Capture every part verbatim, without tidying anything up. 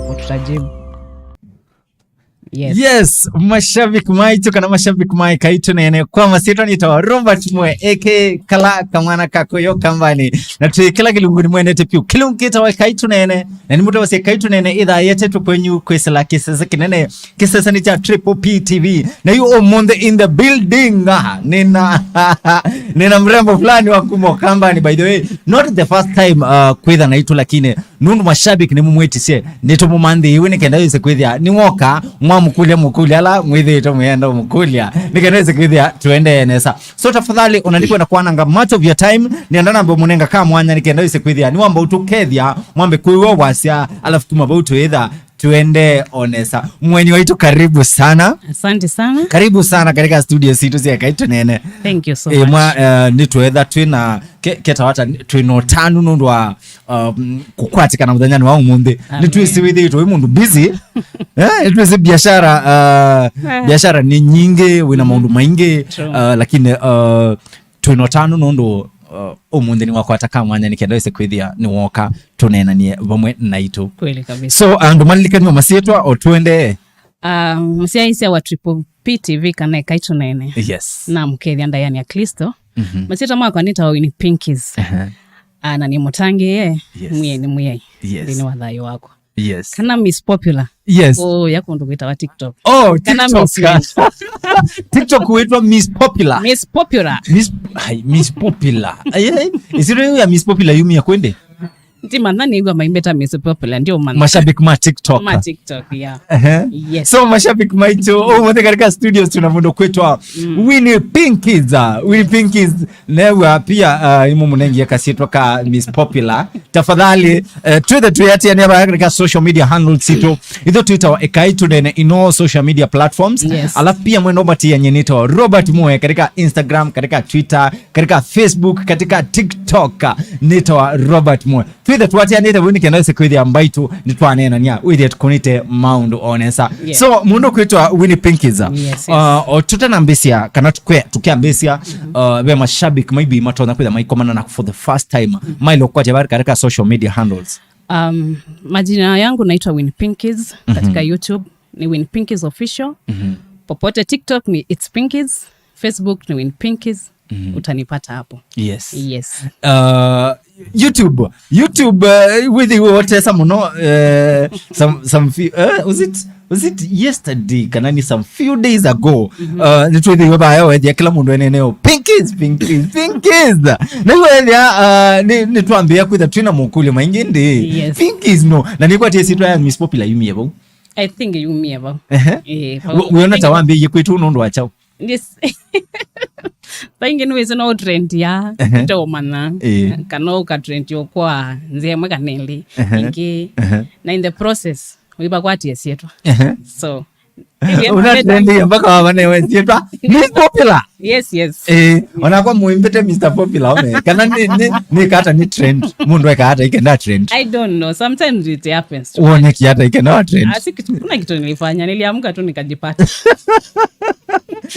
Tutajibu. Yes. Yes, mashabiki maitũ kana mashabiki ma Ekai Tũneene, kwa masyĩtwa nĩtawa Robert Mwe, A K A kala kamwana kakoyo kambani. Na twĩ kĩla kĩlungu nĩmwendete vyũ. Kĩlungu kĩtawa Ekai Tũneene, na nĩmũtavasya Ekai Tũneene ĩthaa yetetwe kwenyu kwĩsĩla kĩsese kĩnene, kĩsese nĩ kya Triple P T V. Na yu ũmũnthĩ in the building, ah, nĩna, nĩna mrembo fulani wa kuma Ũkambani, by the way. Not the first time, uh, kwĩtha naitũ, lakini nũndũ mashabiki nĩmũmwĩtisye, nĩtũmũmanthĩĩwe nĩ kenda wĩse kwĩthĩa nĩwoka mwamũkũlya mũkũlya ala mwĩthĩĩtwe mwĩenda ũmũkũlya, nĩ kenda wĩse kwĩthĩa tũendee nesa. So tafadhali, ona nĩkwenda kwananga much of your time, nĩenda nambe mũnenga ka mwanya nĩ kenda wĩse kwĩthĩa nĩwamba ũtũkethya, mwambe kwĩw'a wasya, alafu kuma vau twĩtha tũendee o nesa. Mweni waitũ, karibu sana. Asante sana. Karibu sana katika studio sitũ sya Ekai Tũneene. Thank you so Eh, much. mwa, eh, nĩtwetha twĩ na ke- ketawa ata, twĩ na ũtanu nũndũ wa, um, kũkwatĩkana mũthenyanĩ wa ũmũnthĩ. Amen. Nĩtwĩsĩ wĩthĩĩtwe wĩ mũndũ busy. Eh, nĩtwĩsĩ biashara, uh, biashara nĩ nyingĩ, wĩna maũndũ maingĩ. True. Uh, lakini, uh, twĩ na ũtanu nũndũ, uh, ũmũnthĩ nĩwakwata ka mwanya nĩ kenda wĩse kwĩthĩa nĩwoka tũneenanie vamwe naitũ. Kweli kabisa. So andũ malilikaniwa masyĩtwa o tũendee. Uh, mũsyaĩĩsya wa Triple P T V kana Ekai Tũneene. Yes. Namũkethya ndaĩa ya Kristo. Mhm. Masyĩtwa makwa nĩtawa Winnie Pinkies. Aha. Ah, na nĩ mũtangĩĩe Yes. mwĩai nĩ mwĩai Yes. nthĩnĩ wa thayũ wakwa. Yes. Kana Miss Popular. Yes. Oh, ya kũndũ kwĩtawa TikTok. Oh, kana TikTok. Miss Trend. TikTok wĩtwa Miss Popular. Miss Popular. Miss, ai, Miss Popular. Ai, ai. Isiro ya Miss Popular yumia kwende? Ndimanya, nĩw'a maimbĩta Miss Popular, ndio mana. Mashabiki ma TikTok. Ma TikTok, yeah. Ehe. Yes. So mashabiki maitũ, ũmũnthĩ katika studios tuna mũndũ kwĩtwa Mm. Winnie Pinkies. Winnie Pinkies, newa pia, uh, imũmũnengie kasyĩtwa ka Miss Popular. Tafadhali, eh, twĩthe twĩatĩanĩa vaya katika social media handles sitũ. Itho twĩtawa Ekai Tũneene in all social media platforms. Yes. Alafu pia mwenda ũmbatĩanie nĩtawa Robert Mwe katika Instagram, katika Twitter, katika Facebook, katika TikTok. Nĩtawa Robert Mwe. Twĩthe twatĩanĩte vau nĩ kenda wĩse kwĩthĩa mbaitũ nĩtwaneenania, wĩthĩe tũkũnĩte maũndũ o nesa. Yes. So mũndũ kwĩtwa Winnie Pinkies. Yes, yes. Uh, o tũtanambĩsya kana tũkwe- tũkĩambĩsya, uh, ve mashabiki maybe matonya kwĩtha maikomana na for the first time, maile ũkwatya vari katika social media handles? Um, majina yangu naitwa Winnie Pinkies. Mhm. Katika YouTube ni Winnie Pinkies Official. Mhm. Popote TikTok ni It's Pinkies. Facebook ni Winnie Pinkies. Mhm. Utanipata hapo. Yes. Yes. Uh, YouTube. YouTube, uh, wĩthĩwe ũtesa mũno, uh, some, some few, uh, was it, was it yesterday? Kana nĩ some few days ago. Mhm. Uh, nĩtwĩthĩwe vaya wethĩa kĩla mũndũ eneneo, Pinkies, Pinkies, Pinkies. Na iwe ethĩa, uh, nĩ, nĩtwambĩa kwĩtha twĩna mũkũlyo maingĩ ndĩ. Yes. Pinkies no. Na nĩkwatie syĩtwa ya Miss Popular yumie vau. I think yumie vau. Ehe. Eh, vau. Wĩona ta wambĩie kwĩtũ nũndũ wa kyaũ? Yes. Vaingĩ nĩwĩsĩ no trend ya Ehe. Ĩtomanya. Eh. Kana ũka trend yo kwa nzĩa ĩmwe kana ĩlĩ. Ehe. Ĩngĩ. Ehe. Na in the process, wĩvakwatie syĩtwa. Ehe. So, una trend mpaka wavanewe syĩtwa Miss Popular. Yes, yes. Eh, onakwa mũimbĩte Mister Popular ome. Kana nĩ, nĩ, nĩ kata nĩ trend. Mũndũ eka hata ikenda trend. I don't know. Sometimes it happens. Woneki hata ikenda trend. Ah, si kitu, kuna kitu nilifanya. Niliamka tu nikajipata.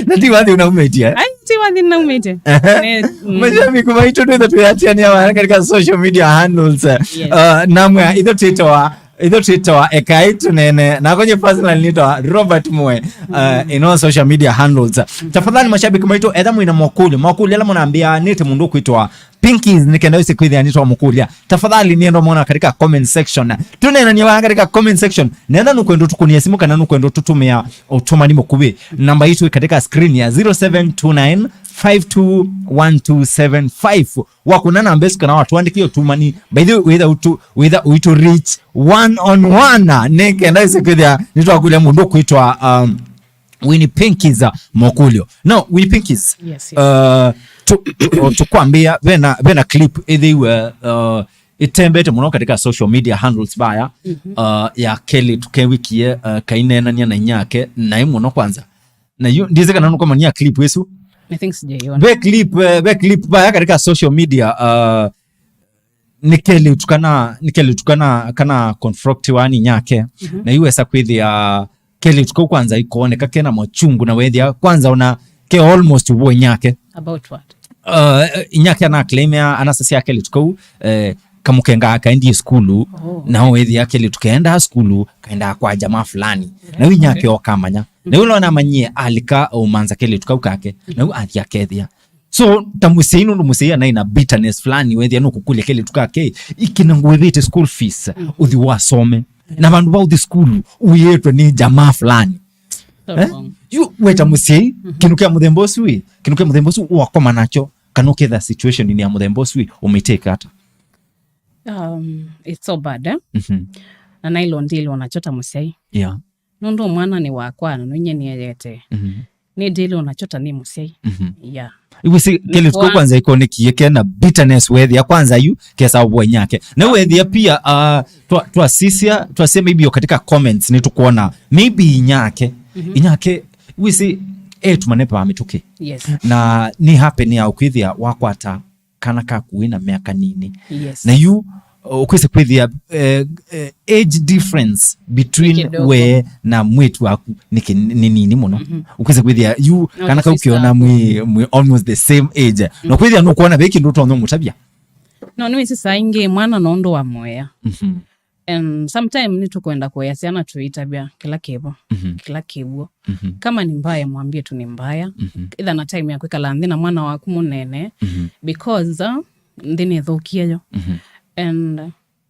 Na ti wathi unaumĩtie, eh? Ai, ti wathi naumĩte. Ehe. Ne, mm. Mashabiki maitũ twĩtha twĩatĩanĩa vaya katika social media handles. Yes. Uh, namwe, itho twĩtawa, itho twĩtawa Ekai Tũneene. Na kwenye personal nĩtawa Robert Mwe, uh, in all social media handles. Tafadhali mashabiki maitũ, etha mwĩna mokũlyo, mokũlyo ala mũnambĩa nĩte mũndũ kwĩtwa Pinkies, nĩ kenda wĩse kwĩthĩa nĩtwamũkũlya. Tafadhali nĩenda mwona katika comment section. Tũneenanie vaya katika comment section. Netha nũkwenda tũkũnĩa simũ kana nũkwenda tũtũmĩa ũtũmani mũkuvĩ. Namba itũ ĩ katika screen ya zero seven two nine five two one two seven five. Wakũna namba ĩsu kana watũandĩkĩa ũtũmani. By the way, wĩtha ũtũ-, wĩtha ũitũ reach one on one. Nĩ kenda wĩse kwĩthĩa nĩtwakũlya mũndũ kwĩtwa, um, Winnie Pinkies mokũlyo. Now, Winnie Pinkies, Yes, yes. uh, tu-, tu-, tũkwambĩa, vena, vena clip ĩthĩiwe, uh, ĩtembete mũno katika social media handles vaya, Mhm. uh, ya kelĩtu kevikie, uh, kaineenania na inyake, naĩ mũno kwanza. Na yu, ndiĩsĩ kana nũkomania clip ĩsu. I think sijaiona. Ve clip, uh, ve clip vaya katika social media, uh, nĩ kelĩtu kana, nĩ kelĩtu kana, kana confront wa ni nyake. Mhm. Na iwesa kwĩthĩa kelĩtu kau kwanza ikooneka kena machungu na wethĩa kwanza ona ke almost uvo nyake. About what? Uh, nyake ana claim ya anasasya kelĩtu kau, eh, kamũkengaa kaendie sukulu, oh, na ũĩthĩa kelĩtu keendaa sukulu, kaendaa kwa jamaa fulani. Na yu inyake okamanya. Na yu nona amanyie alika ũmanza kelĩtu kau kake, na yu athi akethĩa. So, ta mũsyai, nũndũ mũsyai anaĩ na bitterness fulani, wethĩa nũkũkũlya kelĩtu kake, ikina ngũĩvĩte school fees, ũthi wasome. Na vandũ va ũthi sukulu, ũyĩtwe nĩ jamaa fulani. So wrong. Yu weta mũsyai, kĩndũ kya mũthemba ũsu ĩ, kĩndũ kya mũthemba ũsu wakoma nakyo, kana ũketha situation ya mũthemba ũsu ĩ, ũmĩtake ata? Um, it's so bad, eh? Mhm. Na nailo ndilwa nakyo ta mũsyai. Yeah. Nũndũ mwana nĩ wakwa, na nũinye nĩeyete. Mhm. Nĩ ndilwa nakyo ta nĩ mũsyai. Mhm. Yeah. Iwisi kelĩtu kau kwanza ikonekie kena bitterness wethĩa kwanza yu kesa ũvwa inyake. Na wethĩa pia, uh, twa, twasisya, twasya maybe o katika comments nĩtũkwona maybe inyake. Mhm. Inyake, wisi, eh, tumanepa mĩtũkĩ. Yes. Na nĩ happen ya ũkwĩthĩa wakwata kana kaku wĩna mĩaka nini. Yes. Na yu, uh, ũkwĩsa kwĩthĩa, eh, eh, age difference between we na mwĩtu waku nĩ kĩ-, nĩ nini mũno. Mhm. Ũkwĩsa kwĩthĩa yu, no, kana kau kĩona mwĩ, mwĩ almost the same age. No kwĩthĩa nũkwona ve kĩndũ ũtonya mũtavya. No, nĩwĩsĩ saa ingĩ mwana no ũndũ wa mũea. Mhm. And sometime nĩtũkwenda kũea syana tũitavya kĩla kĩvo, mhm, kĩla kĩw'o. Mhm. Kama ni mbaya, mwambie tu ni mbaya. Mhm. Ĩtha na time ya kwĩkala nthĩ na mwana waku mũnene, mhm, because, uh, nthĩ nĩthũkie yo. Mhm. And, uh,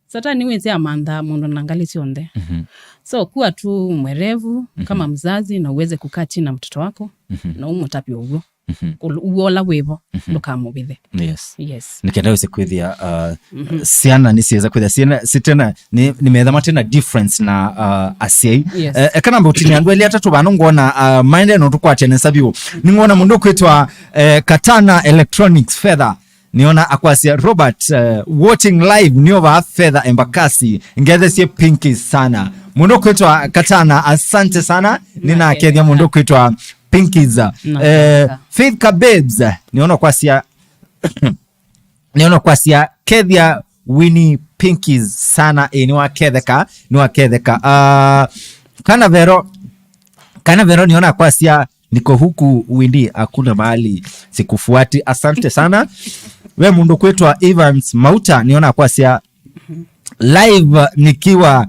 Satani wĩsĩ amanthaa mũndũ na ngalĩ syonthe. Mhm. So, kuwa tu mwerevu, mhm, kama mzazi na uweze kukaa chini na mtoto wako, mhm, na umũtavye ũw'o. Mhm. Ũl-, ũw'o ũla wĩvo, mhm, ndũkamũvithe. Yes. Yes. Nĩ kenda wĩse kwĩthĩa, uh, mhm, syana nĩsyĩsa kwĩthĩa syana sitena, nĩ, nĩmetha matena difference na, uh, asyai. Yes. Eh, eka namba ũtinia andũ elĩ atatũ vano ngwona, uh, maende no tũkwatya nesa vyũ. Nĩngwona mũndũ kwĩtwa, eh, Katana Electronics Feather. Nĩona akwasya Robert, uh, watching live nĩova Feather Embakasi. Ngethesie Pinky sana. Mũndũ kwĩtwa Katana, asante sana. Nĩnakethya mũndũ kwĩtwa Pinkies. Eh, Faith Kabebs, nĩona kwasya, nĩona kwasya, kethya Winnie Pinkies sana, ĩ, nĩwaketheka, nĩwaketheka. Ah, Kana Vero, Kana Vero nĩona kwasya, niko huku Winnie, hakuna mahali sikufuati. Asante sana. We mũndũ kwĩtwa Evans Mauta, nĩona kwasya, live nikiwa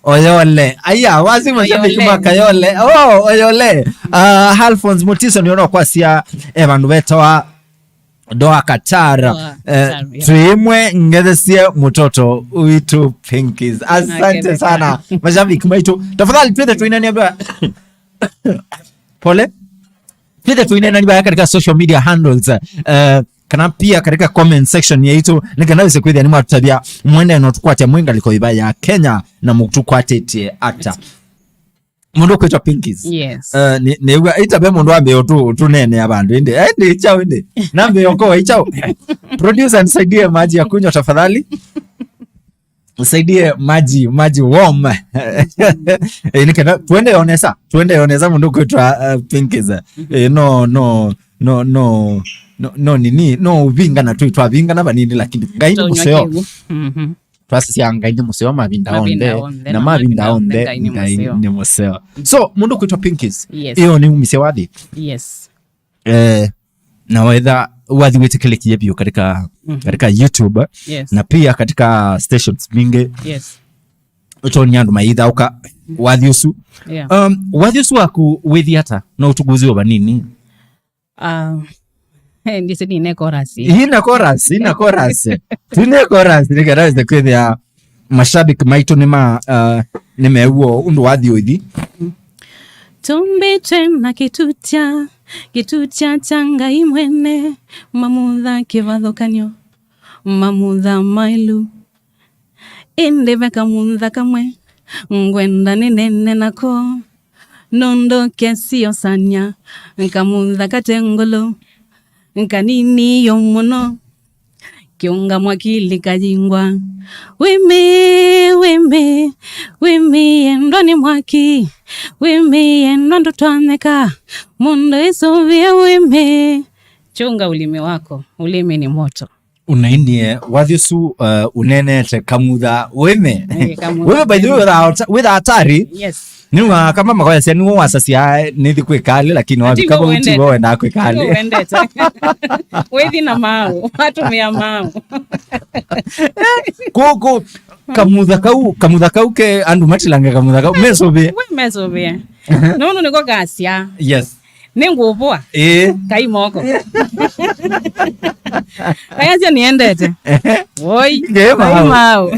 Oyole. Aya, wasi mashabiki Oyole. Ma Kayole. Oh, Oyole. Ah, Alphonse Mutiso nĩona kwasya, eh, vandũ vetawa Doha, Qatar. Doha, eh, Qatar, yeah. Twĩmwe ngethesie mũtoto witũ Pinkies. Asante sana. Mashabiki maitũ. Tafadhali, twende tuinania bwa. Pole. Twende tuinania bwa katika social media handles. Eh, kana pia katika comment section yaitũ, nĩ kana wĩse kwĩthĩa nĩmwatũtavya mwene no tũkwatya mwĩ ngalĩko ĩva ya Kenya na mũtũkwatĩtye ata. Mũndũ kwĩtwa Pinkies. Yes. Eh, nĩ, nĩw'a ita ve mũndũ wambĩĩa ũtũ-, ũtũneenea vandũ ĩndĩ. Eh, nĩ kyaũ ĩndĩ? Nambĩĩa ũkoa kyaũ? Producer, nisaidie maji ya kunywa tafadhali. Nisaidie maji, maji warm. Eh, nĩ kana tuende yonesa, tuende yonesa mũndũ kwĩtwa, eh, Pinkies. Eh, no, no, no, no, no, no, nini, no ũvingana tu, twavingana vanini, lakini Ngai nĩ mũseo. Mhm. Twasisya Ngai nĩ mũseo mavinda onthe, na mavinda onthe Ngai nĩ mũseo. So, mũndũ kwĩtwa Pinkies, yes, ĩyo nĩ umisye wathi? Yes. Eh, na wetha wathi wĩtĩkĩlĩkie vyũ katika, mhm, katika YouTube, yes, na pia katika stations mingi. Yes. Ũtonya andũ maithaũka wathi ũsu. Yeah. Um, wathi ũsu waku wĩthi ata? No ũtuguzie vanini? Ah, eh, ndisi nine chorus. Ina chorus, ina chorus. Tune chorus, nĩ kana wĩse kwĩthĩa mashabiki maitũ nĩ ma, uh, nĩ mew'o ũndũ wathi ũithi. Tũmbĩtwe na kĩtutya, kĩtutya kya Ngai mwene, mamutha kĩvathũkanyo, mamutha mailu. Ĩndĩ ve kamutha kamwe ngwenda nĩnene nako, nũndũ kesĩosany'a, kamutha kate ngũlũ, kanini yu mũno, kĩũngamwa kĩlĩ kayingwa. Wĩmĩ, wĩmĩ, wĩmĩ endwa nĩ mwaki, wĩmĩ endwa ndũtwanĩka, mũndũ ĩsũvĩe wĩmĩ, chunga ulimi wako, ulimi ni moto. Unainie wathi ũsu, uh, unenete kamutha wĩme. Eh, kamutha wĩme, by the way, wĩtha, wĩtha hatari. Yes. Nĩwa kama makoya sia nĩwo wasasya nĩthi kwĩkalĩ, lakini wavika vau tiwo wenda kwĩkalĩ. Wĩthi na mau, atumia mau. Kũkũ, kamutha kau, kamutha kau ke andũ matilange kamutha kau. Mesũvĩe. We mesũvĩe. Nũndũ nĩko kasya. Yes. Nĩngũvũa. Ĩĩ. Kai moko. Kayasya niendete. Woi. Ngeema Kai hau. Mau.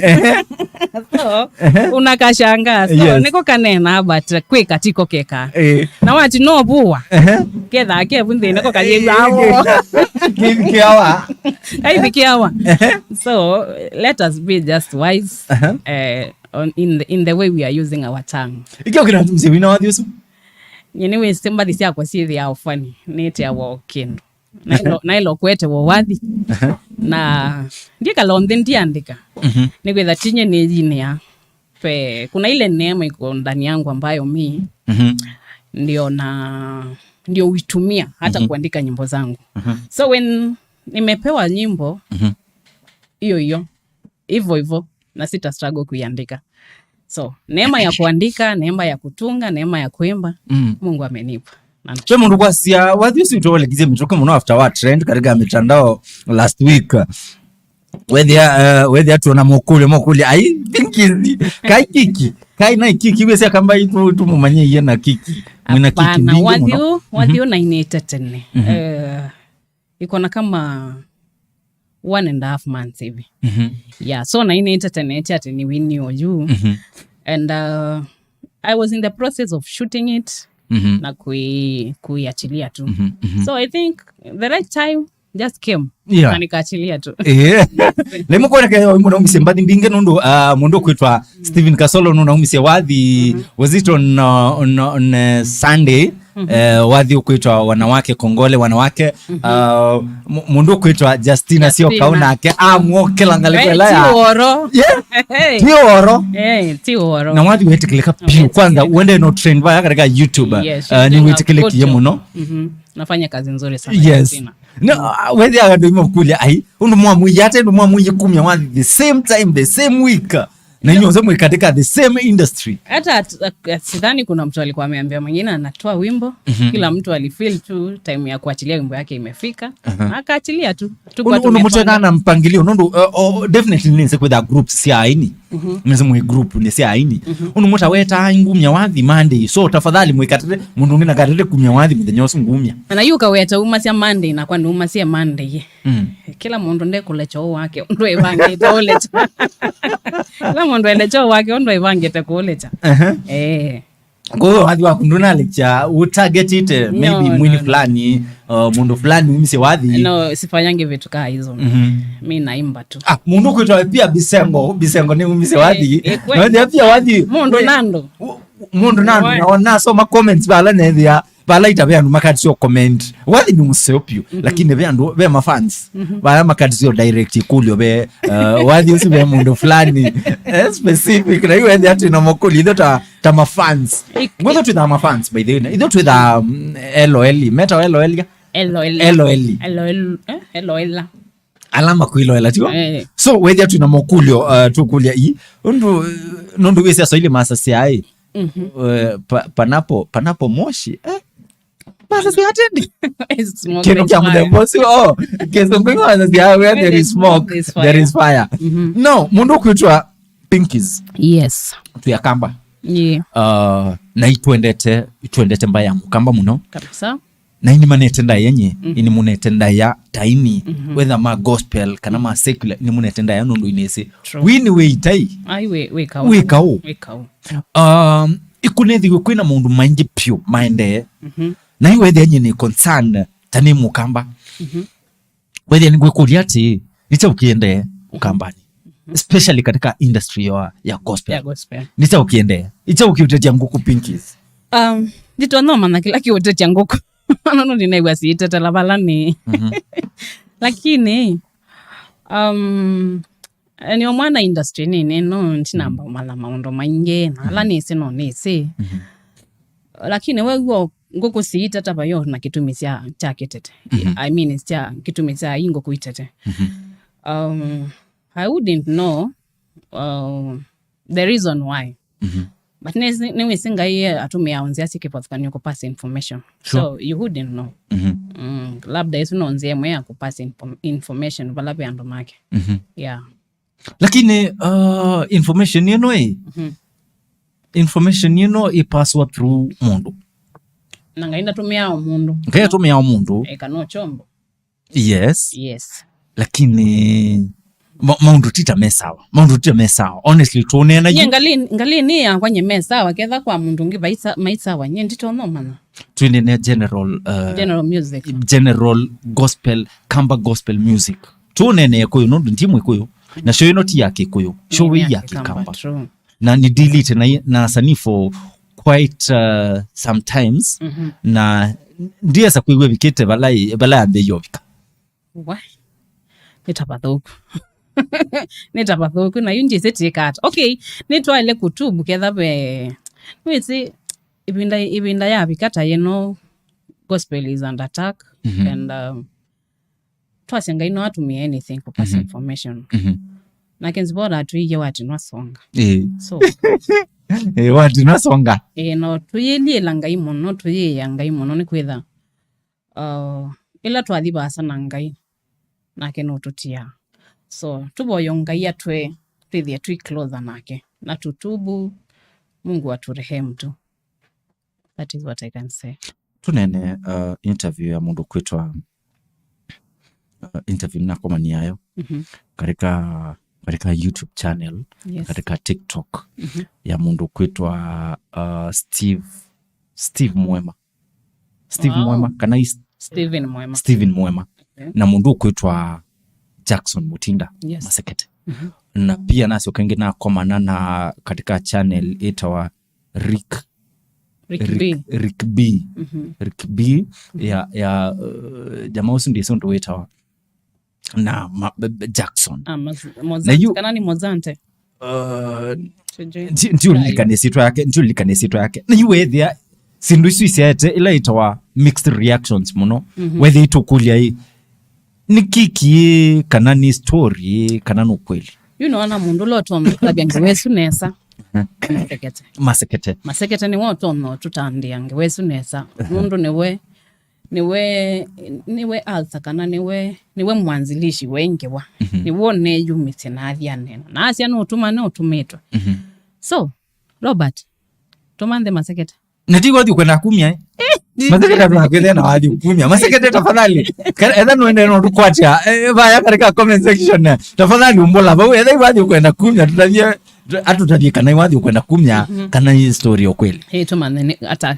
So, unakashangaa. So, Yes. nĩko kanena, but kwĩ katiko keka. Ĩĩ. Na wati no vũa. Ehe. Kethaa kevu nthĩnĩ ko kayĩw'awo. Kĩkiawa. Kaithikiawa. Ehe. So, let us be just wise. Ehe. Eh, on, in the, in the way we are using our tongue. Ikio kina mzee wina wathi ũsu. Nyie nĩwĩsĩ mbathi syakwa syĩthĩawa funny, nĩteawa o kĩndũ. Naĩlo, naĩlo kwetewa wathi. Na ndiĩkala nthĩ ndiandĩka. Mhm. Nĩkwĩtha tinye nĩyinĩa. Pe, kuna ile neema iko ndani yangu ambayo mi Mhm. ndio na, ndio huitumia hata Mhm. kuandika nyimbo zangu. Mhm. So when nimepewa nyimbo, Mhm. hiyo hiyo, hivyo hivyo, na sita struggle kuiandika. So, neema ya kuandika, neema ya kutunga, neema ya kuimba, Mm. Mungu amenipa. Na Ve mũndũ kwasya, wathi ũsu ũtwolekisye mĩtũkĩ mũno after wa trend katika mitandao last week. Wethĩa, eh, wethĩa tuona mũkũlyo, mũkũlyo, ai, Pinkies, kai Kiki, kai na Kiki, wĩsya kamba itu tumumanyie na Kiki. Mwina Kiki Hapana, mingi wathi mũno. Ũ, wathi Mhm. ũ nainĩte tene. Mhm. Eh, iko na kama one and a half months hivi. Mhm. Yeah, so nainĩte tene eti ati nĩ wini oyu. Mhm. And, uh, I was in the process of shooting it Mhm. na kui-, kuiachilia tu. Mhm, mhm. So I think the right time just came. Yeah. Na nikaachilia tu. Eh. Leo mko na kayo mko naumisye mbathi mbinge nundu, ah, mundu kwitwa Steven Kasolo nundu naumisye wathi, Mhm. was it on, uh, on, on, uh, Sunday? Mhm. Eh, wathi ũkwĩtwa wanawake kongole wanawake. Mhm. Uh, mu-, mũndũ ũkwĩtwa Justina Justina. Sio kaunake amwokela ngalĩko Eh, ĩla ya ti ũhoro. Yeah. Hey. Ti ũhoro. Eh, ti ũhoro. Na wathi wĩtĩkĩlĩka piũ. Yes, kwanza yes. Uende no trend vaya katika YouTube. Yes, uh, she's ni doing a wĩtĩkĩlĩkie good job. Mũno. Mhm. Nafanya kazi nzuri sana, yes. Justina. No, uh, wethi andũ imũkũlya ai, ũndũ mwamũiya ate, ũndũ mwamũiya kumya wathi the same time, the same week. Na inyuothe mwĩ katika the same industry. Hata at-, at-, sidhani kuna mtu alikuwa ameambia mwingine anatoa wimbo. Mhm. Kila mtu alifeel tu time ya kuachilia wimbo yake imefika. Aha. Na akaachilia tu. Tuko Unu, unu tumefanya. Mũtena na mpangilio nundu, uh, oh, definitely nĩnse kwĩtha groups sya aini. Mhm. Nĩnse mwĩ group nĩ sya aini. Mhm. Unu mũtaweta ngumya wathi Monday. So tafadhali mwĩkatĩte mũndũ ũngĩ na katĩte kumya wathi mũthenya ũsu ngumya. Na yu kaweta umasya Monday na kwa ndumasya Monday. Mm. Kĩla mũndũ ndekũlecha ũũ wake ũndũ ĩvangĩte ũlecha. Kĩla mũndũ elecha ũũ wake ũndũ ĩvangĩte kũlecha. Aha. Eh. Kwa hiyo wathi waku ndũnalecha ũtargetĩte maybe No, mwini no, no. fulani, uh, mũndũ fulani umisye wathi. No, sifanyangi vitu kaa hizo. Mhm. Mi naimba tu. Ah, mũndũ kwĩtwa pia Bisengo, Bisengo nĩ umisye wathi. Eh, eh, kweli. Na pia wathi. Mũndũ na andũ. Mũndũ na andũ. Wa- na nasoma comments vala nethia. Vala ita ve andũ makatĩsya comment. Wathi nĩ mũseo piũ, mhm, lakini ve andũ, ve mafans. Mhm. Vala makatĩsya direct ikũlyo ve, uh, wathi ũsu ve mũndũ fulani, eh, specific. Na yu wethi atĩ na makũlyo, itho ta, ta mafans. Ik-, Ngwetho twĩthaa mafans, by the way. Itho twĩthaa, mm, L O L. Meta L O L ya? L O L. L O L. L O L, eh, L O L. Ala makwĩloela, tigo? Eh. So, wethĩa twĩna mokũlyo, uh, tũkũlya ii. Ũndũ, uh, nũndũ wĩsĩ Aswahili masasya ĩ. Mhm. Uh, pa-, panapo, panapo moshi, eh? Masasya atĩndĩ? It's smoke, kĩndũ kya fire. Mũthemba ũsu, oh, kĩsũngũ masasya, where there is smoke, there is fire. Mhm. No, mũndũ kwĩtwa Pinkies. Yes. Twĩ Akamba. Yeah. Uh, na itwendete, itwendete mba ya Mũkamba mũno. Kabisa. Na ini manete ndaĩa nye, mhm, ini munete ndaĩa ta ini, mhm, whether ma gospel kana ma secular, ini munete ndaĩa nũndũ inĩsĩ. True. Wini wĩ itai. Ai, wĩ, wĩ kau. Wĩ kau. Wĩ kau. Um, ikunethiwe kwĩna maũndũ maingĩ piũ maendee. Mhm. Na iwethĩa nye nĩ concern ta nĩ Mũkamba. Mhm. Wethĩa nĩngwĩkũlya atĩ, nĩ kyaũ kĩendee Ũkambanĩ? Especially katika industry ya, ya gospel. Ya gospel. Nĩ kyaũ kĩendee? Nĩ kyaũ kĩũtetya ngũkũ Pinkies? Um, nditonya ũmanya kĩla kĩũtetya ngũkũ. Nũndũ ndinaĩw'a siitetela vala nĩ. Mhm. Lakini, um, nĩ o mwana industry nĩ, nĩ, no, ndinamba ũmanya maũndũ maingĩ, na ala nĩsĩ no nĩsĩ. Mhm. Lakini wew'o ngũkũ siiteta vayo na kĩtumi kya, kya kĩtete. Mhm. I mean, kya kĩtumi kya ii ngũkũ itete. Mhm. Um, I wouldn't know, uh, the reason why. Mhm. But nĩwĩsĩ Ngai atũmĩaa nzĩa syĩ kĩvathũkany'o kũ pass information. Sure. So you wouldn't know. Mhm. Mm, labda ĩsu no nzĩa ĩmwe ya kũ pass info-, information vala ve andũ make. Mhm. Yeah. Lakini uh, information ĩno ĩ, mhm, information ĩno ĩpaswa through mũndũ. Na Ngai ndatũmĩaa o mũndũ. Ngai atũmĩaa o mũndũ. Eka no chombo. Yes. Yes. Lakini ma- maũndũ ti ta me sawa. Maũndũ ti ta me sawa. Honestly, tũneena nye yu. Ngalĩ ngalĩ nĩ yakwa nye me sawa, ketha kwa mũndũ ũngĩ vai sa- mai sawa, nye nditonya ũmanya. Twĩnene general uh, General music. General gospel, Kamba gospel music. Tũnene Kĩkũyũ nũndũ ndi Mũkũyũ. Na show ĩno ti ya Kĩkũyũ. Show ĩ ya Kĩkamba. True. Na nĩ dealĩte na, na asanii for quite uh, some times. Mhm. Na ndiesa kwĩw'a vikĩte vala ĩ- vala yambĩie ũvika. Wa. Nĩ ta vathũku. Nĩ ta vathũku, na yu njĩsĩ tĩka ata. Okay, nĩtwaĩle kũtubu ketha ve. Nĩwĩsĩ ĩvinda ĩvinda yavika ta yĩno, gospel is under attack. Mhm. And um, twasya Ngai no atũmĩe anything kũ pass, mhm, information. Mhm. Nake Nzibora atwĩie watinwa songa. Ĩĩ. So, ĩĩ, watinwa songa. Ĩĩ, no tũyĩlyĩla Ngai mũno, tũyĩĩa Ngai mũno nĩ kwĩtha uh, ĩla twathi vaasa na Ngai, nake nũtũtiaa. So tũvoye Ngai atwe twĩthĩe twĩ closer nake na tũtubu, Mungu aturehemu tu. That is what I can say. Tũnene uh, interview ya mũndũ kwĩtwa uh, interview nĩnakomaniayo, mhm, katika katika YouTube channel, yes, katika TikTok, mhm, ya mũndũ kwĩtwa uh, Steve Steve Mwema. Steve, wow, Mwema kana is Steven Mwema. Steven Mwema. Okay. Na mũndũ ũkwĩtwa Jackson Mutinda, yes, Masekete. Mhm. Na pia nasyoka ĩngĩ nakomana na katika channel ĩtawa Rick Rick Rick B. Rick B. Mhm. Rick B, mhm, ya ya uh, jamaa ũsu ndĩsĩ ũndũ wĩtawa na ma, b- b- Jackson. Ah, Moz- Na yu- Mozante, kana nĩ Mozante? Uh, sijui. Ndi- ndiũlilikana ĩsyĩtwa yake, ndiũlilikana ĩsyĩtwa yake. Na yu wethĩa syĩndũ isu isyaete ila itawa mixed reactions mũno. Mhm. Wethĩa itũkũlya ĩ, nĩ kiki ĩ, kana nĩ story ĩ, kana nĩ ũkweli? Yu nĩwona mũndũ ũla ũtonya ũtavya ngewa ĩsu nesa. Masekete. Masekete. Masekete nĩwe ũtonya ũtũtandĩa ngewa ĩsu nesa. Nũndũ nĩwe nĩwe nĩwe author kana nĩwe nĩwe mwanzilishi wa ĩ ngewa. Mhm. Nĩwe ũneyumisye na athi anena na asya nũtũma nũtũmĩtwe. Mhm. So Robert, tũmanthe Masekete. Na ti wathi ũkwenda kumya eh? Masekete atũnakwĩthĩa na wathi kumya Masekete tafadhali. Kana etha nũende no tũkwatya eh, vaya katika comment section eh, tafadhali umbũla vau etha iwathi ũkwenda kumya tũtavye atũtavye kana iwathi ũkwenda kumya, mhm, kana hii story ya kweli. Ĩ tũmanthe nĩ ata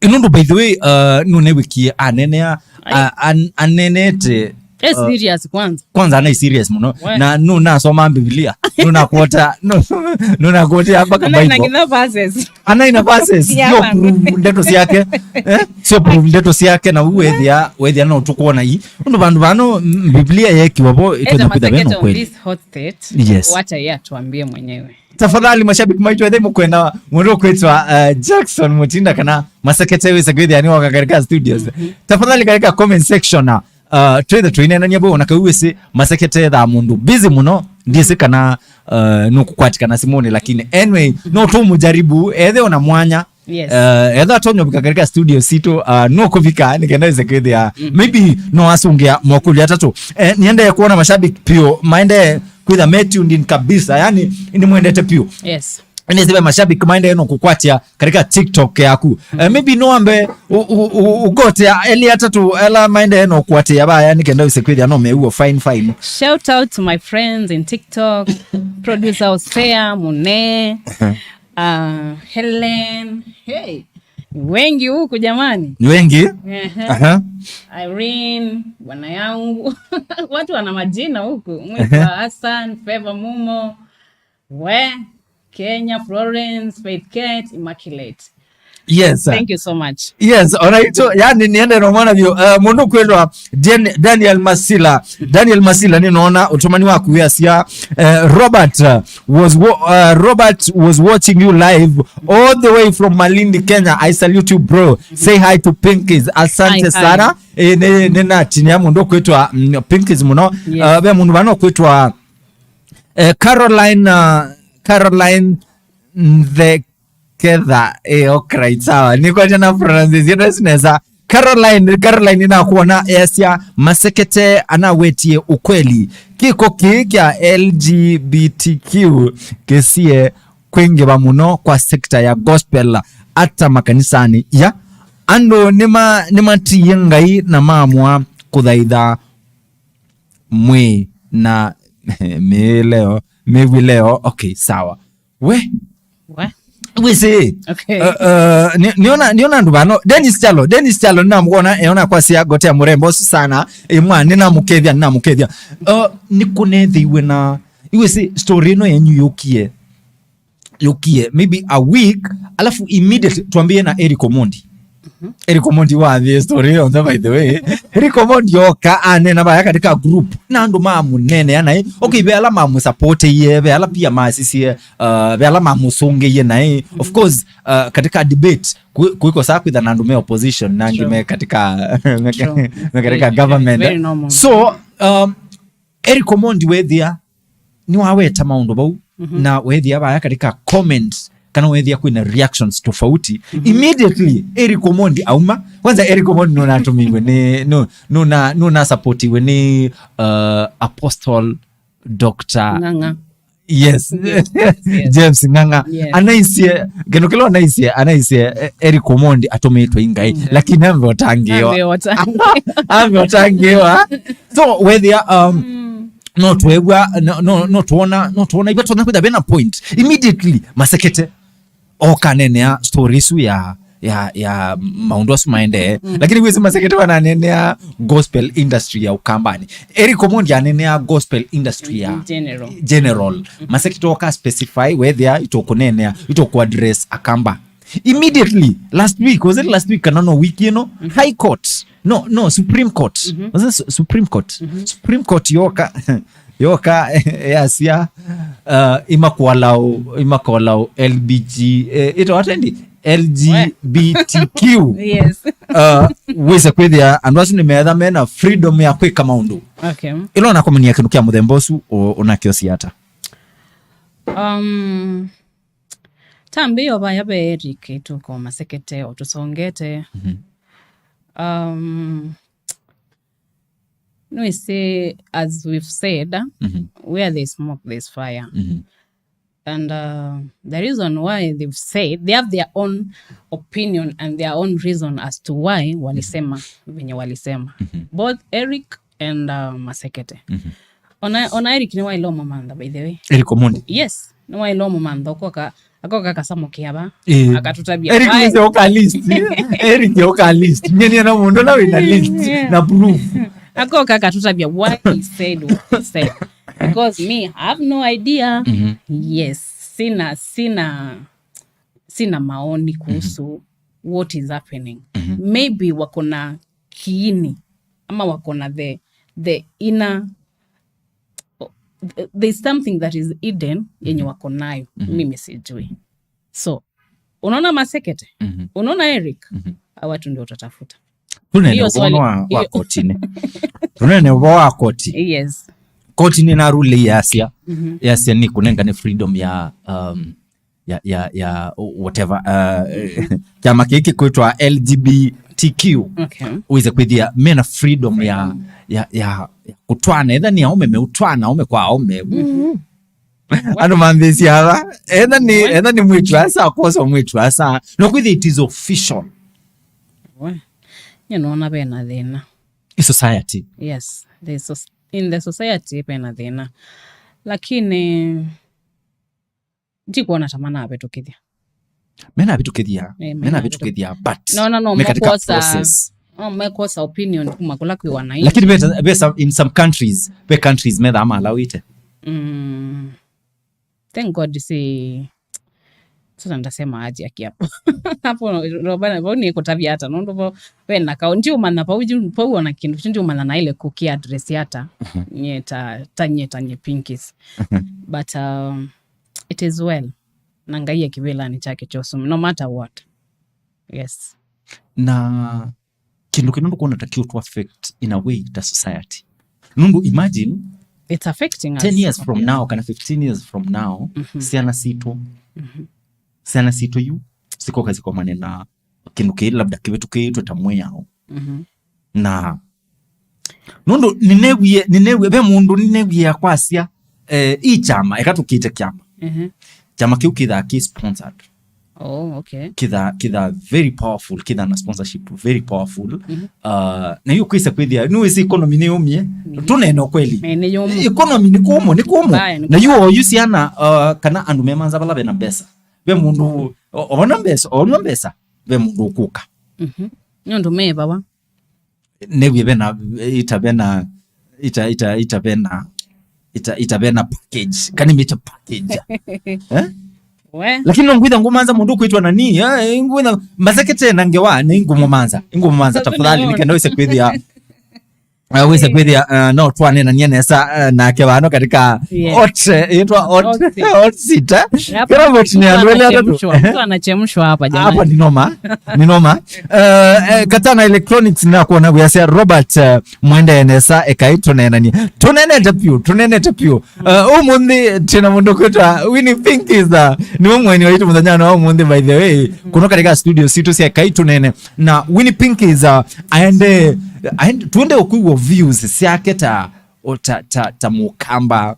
Nũndũ by the way uh, nũnewikie anenea a- an- anenete eh, serious kwanza. Kwanza anai serious mũno. We. Na nũnasoma Biblia nũnakuota nũnakuotea mpaka Bible. Nginya verses. Anaina verses. Yeah, sio man. Prove ndeto ciake eh? Sio prove ndeto ciake na u wethia wethia no tukuona hii. Nũndũ vandu vano mm, Biblia yekiwa vo ĩtonya kwĩtha vena kweli. This hot state. Yes. Wacha yeye atuambie mwenyewe. Tafadhali mashabiki maitũ ethai mũkwenda mũndũ ũkwĩtwa uh, Jackson Mutinda kana Masekete wĩsa kwĩthĩa nĩ woka katika studios. Mhm. Tafadhali katika comment section uh, twĩthe tũinenania vau ona kau wĩsĩ Masekete ethaa mũndũ busy mũno ndiĩsĩ kana uh, nũkũkwatikana simũnĩ lakini anyway no tũmũjaribu ethe ona mwanya. Yes. Uh, etha atonya kũvika katika studio sitũ uh, nũkũvika nĩkenda wĩse kwĩthĩa maybe no asũngĩa mokũlyo atatũ. Eh, niendee kuona mashabiki pio maendee kwĩtha me tuned in kabisa yani nĩmwendete pio. Yes. Nĩsĩ ve mashabiki maendee no kũkwatya katika TikTok yaku. Eh, maybe no ambe u- u- u- ũgotea eli atatũ ela maendee no kũkwatĩa vaya nĩkenda wĩse kwĩthĩa no meuo fine fine. Shout out to my friends in TikTok, producer Osea Mune, uh, Helen. Hey, ni wengi huku jamani. Ni wengi? Ehe. Aha. Irene, bwana yangu. Watu wana majina huku. Mwitwa Hassan, Favor Mumo. We, Kenya, Florence, Faith Kate, Immaculate. Yes. Thank you so much. Yes, alright. So, yani niende no mwana vyo. Uh, mundu kwendwa Dan- Daniel Masila. Daniel Masila ni naona utumani waku ya sia uh, Robert uh, was wa- uh, Robert was watching you live all the way from Malindi, Kenya. I salute you, bro. Say hi to Pinkies. Asante sana. Eh, ne ne na chini ya mundu kwitwa mm, Pinkies muno. Yes. Uh, ve mundu vano kwitwa eh, Caroline uh, Caroline the Ketha, eh, okay, right, sawa. Nĩkwatya na pronunciation ĩsu nesa. Caroline, Caroline nakuona easya Masekete anawetie ukweli. Kĩko kĩĩ kya L G B T Q kĩsie kwĩngĩva mũno kwa sekta ya gospel, ata makanisani. Ya, andũ nĩma-, nĩmatiie Ngai na maamũa kũthaitha mwĩ na mĩĩ leo, mĩw'ĩ leo. Okay, sawa. We? We? Wĩsĩ? Okay. Uh, uh, nĩ-, nĩona, nĩona andũ vano. Dennis Chalo, Dennis Chalo, nĩnamũkona, eona kwasya ngotea mũrembo ũsu sana. Ĩmwa, nĩnamũkethya, nĩnamũkethya. Uh, nĩkũnethĩiwe na, iwĩsĩ, story ĩno yenyu yũkie. Yũkie, maybe a week, alafu immediately twambie na Eric Omondi. Eric Omondi wa the story on the, by the way. Eric Omondi oka anena vaya katika group. Na andũ mamũnenea naĩ. Okay, ve ala mamũsupportĩie, ve ala pia masisie, uh, ve ala mamũsũngĩie naĩ. Of course, uh, katika debate, ku-, kuikosa kwitha na andũ me opposition, na angĩ True. me katika, me, True. me katika Very, government. Very normal. So, um, Eric Omondi wethĩa nĩwaweta maũndũ vau, na wethĩa vaya katika comment, kana wethĩa kwĩna reactions tofauti. Immediately, Eric Omondi auma. Kwanza, Eric Omondi nũnatũmĩiwe nĩ, nũ-, nũna-, nũnasupportiwe nĩ, uh, Apostle Doctor Ng'ang'a. Yes. Yes, yes, yes. James Ng'ang'a. Yes. Anaisye, kĩndũ kĩla anaisye, anaisye, eh, Eric Omondi atũmĩtwe nĩ Ngai, lakini ambe ũtangĩĩwa. Ambe ũtangĩĩwa. Ambe ũtangĩĩwa. So, wethĩa, um, no twew'a, no, no, no tuona, no tuona, iva tuona kwitha vena point. Immediately, Masekete oka anenea story isu ya, ya, ya maũndũ asu maendee. Lakini wĩsĩ Masekete wananenea gospel industry ya Ũkambani. Eric Omondi anenea gospel industry ya In general. General. Masekete oka specify wethĩa itũkũnenea, itũkũaddress Akamba. Immediately, last week, was it last week kana no wiki ĩno? High Court. No, no, Supreme Court. Was it Su-, Supreme Court? Supreme Court yoka, yoka, yasya, uh, imakwalao, imakwalao L B G, eh, ĩtawa atendi? L G B T Q. Yes. Uh, wĩse kwĩthĩa andũ asu nĩmetha mena freedom ya kwĩka maũndũ. Okay. Ĩla ũnakomania kĩndũ kya mũthemba ũsu, ũ-, ũnakĩosia ata? Um, tambĩ o vaya ve Eric, tuko Masekete, o tũsongete. Um, nĩwĩsĩ, as we've said, where there's smoke, there's fire. And, uh, the reason why they've said, they have their own opinion and their own reason as to why walisema venye walisema. Both Eric and, uh, Masekete. Ona, ona Eric nĩwaĩle ũmũmantha, by the way. Eric Omondi? Yes, nĩwaĩle ũmũmantha, ũkoka, akoka akasamũkĩa va, eh, akatũtavya Eric why. Nĩsĩ ũka list. Eric ũka list. Nyie nĩona mũndũ na wĩna list na proof. Akoka akatũtavya why he said what he said. Because me, I have no idea. Yes, sina, sina, sina maoni kuhusu what is happening. Maybe wako na kiini, ama wako na the, the inner, there's something that is hidden yenye wako nayo. Mimi sijui. So, unaona Masekete? Unaona Eric? Hawa watu ndio utatafuta. Tunene hiyo ũvoo swali wa, wa hiyo kotinĩ. Tunene ũvoo wa koti. Yes. Koti nĩnarule yasya. Yasya nĩ kũnengane freedom ya, um, ya, ya, ya whatever, uh, kyama kĩĩ kĩkwĩtwa L G B T Q. Okay. Wĩse kwĩthĩa mena freedom ya, ya, ya, ya kũtwana, etha nĩ aũme meũtwana aũme kwa aũme. Andũ mambĩsya ava, etha nĩ, etha nĩ mwĩtu asa, akosa mwĩtu asa, no kwĩthĩa it is official. We, nyie nona vena thĩna. I society. Yes, the soc-, in the society vena thĩna. Lakini ndikwona ta manavĩtũkĩthya. Menavĩtũkĩthya, eh, menavĩtũkĩthya, but nona no me katika mekwosa process. No mekwosa opinion kuma kũla kwĩ wananchi. Lakini ve, ve some, in some countries, ve countries methaa malawĩte. Mm. Thank God si, sasa ndasema aje aki hapo. Hapo ndo bana, vau nĩ kũtavya ata, nũndũ vau vena kaũ, ndiũmanya vau, vau ona kĩndũ kĩu ndiũmanya naĩle kũkĩ address ata. Nyie ta, ta nyie, ta nyie Pinkies. But, um, it is well. Na Ngai e kĩvĩlanĩ kyake kyosu, no matter what. Yes. Na kĩndũ kĩno ndũkwona ta kĩũtũ affect in a way ta society? Nũndũ imagine, it's affecting us, ten years from now, kana fifteen years from now, syana sitũ, syana sitũ yu sikoka sikomane na kĩndũ kĩĩ labda kĩvĩtũkĩĩtwe ta mwĩao. Mhm. Na nũndũ nĩnewie, nĩnewie, ve mũndũ nĩnewie akwasya, eh, ii kyama, eka tũkĩte kyama. Mhm. Kyama kĩu kĩthaa kĩ sponsored. Oh, okay. Kĩthaa, kĩthaa very powerful, kĩthaa na sponsorship very powerful. Mhm. Uh, na yu kwĩsa kwĩthĩa, nĩwĩsĩ economy nĩyũmie. Mhm. Tũneene ũkweli. Eh, nĩyũmu. Economy nĩ kũmũ, nĩ kũmũ. Mbaya, nĩ kũmũ. Na yu oyu syana, uh, kana andũ memanza vala vena mbesa. Ve mũndũ, o-, ona mbesa, ona mbesa, ve mũndũ ũkũka. Mhm. Nĩ ũndũ mevawa. Newie vena, ita vena, ita, ita, ita vena, ita, ita vena package. Kani mita package. Eh? We. Lakini no ngwitha ngũmanza mũndũ kwĩtwa nani, eh, ngwitha masekete na ngewa, nĩ ngũmũmanza, ngũmũmanza so, tafadhali, nĩkenda wĩse kwĩthĩa. Uh, wĩse kwĩthĩa, uh, no twanenanie nesa, uh, nake vano katika, yes, hot, eh, itwa hot, hot seat. Hot seat, eh? Kĩla vote nĩ andũ elĩ atatũ. Mtu anachemshwa hapa, jamani. Hapa ni noma, ni noma. Uh, eh, Katana Electronics nĩnakwona wĩasya Robert, uh, mwendee nesa, ekai tũnenanie. Tũnenete piũ, tũnenete piũ. Uh, ũmũnthĩ twĩna mũndũ kwĩtwa Winnie Pinkies, uh, nĩwe mũeni waitũ mũthenya wa ũmũnthĩ, by the way. Kũno katika studio sitũ sya Ekai Tũnene. Na Winnie Pinkies, uh, aende, aende, tuende ũkwĩw'a views syake ta, o, ta, ta, ta Mũkamba,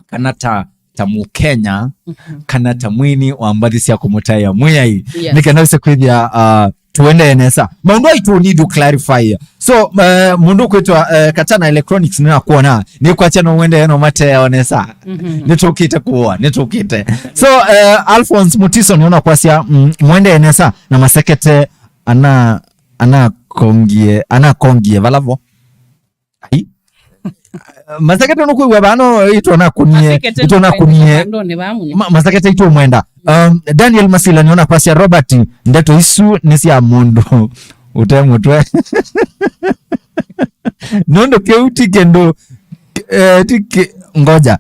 kana ta, ta Mũkenya, mhm, kana ta mwini wa mbathi sya kũmũtaĩa Mwĩai. Yes. Nĩkenda wĩse kwĩthĩa, uh, tũendee nesa. Maũndũ aitũ need to clarify. So, uh, mũndũ kwĩtwa, uh, Katana Electronics nĩnakwona, nĩkwasya no wende no mateo nesa. Mhm. Nĩtũkĩte kũoa, nĩtũkĩte. So, uh, Alphonse Mutiso nĩona kwasya, mm, mwendee nesa na masekete ana, anakongie, anakongie vala vo. Ai. Masekete nũkwĩw'a vano itona kunie, itona kunie. Ma-, masekete itũ mwenda. Um, Daniel Masila nĩona kwasya Robert, ndeto isu nĩ sya mũndũ ũte mũtwe. Nũndũ kĩu ti kĩndũ, eh, ti kĩ-, ngoja.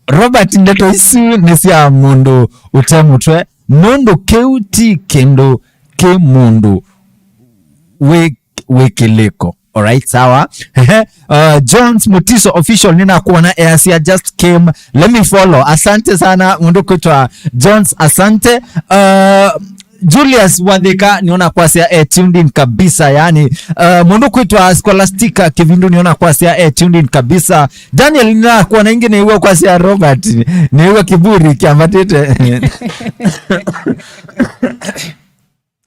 Robert, ndeto isu nĩ sya mũndũ ũte mũtwe, nũndũ kĩu ti kĩndũ kĩ mũndũ wĩ, wĩ kĩlĩko. Alright, sawa. Ehe, uh, Jones Mutiso Official, nĩnakuona easya just came. Let me follow. Asante sana, mũndũ kwĩtwa Jones, asante. Uh, Julius Wathika, nĩona kwasya, eh, tuned in kabisa, yani. Uh, mũndũ kwĩtwa Scholastica Kivindu, nĩona kwasya, eh, tuned in kabisa. Daniel, nĩnakuona ingĩ, nĩw'a kwasya Robert, nĩw'a kĩburi kĩambatĩte.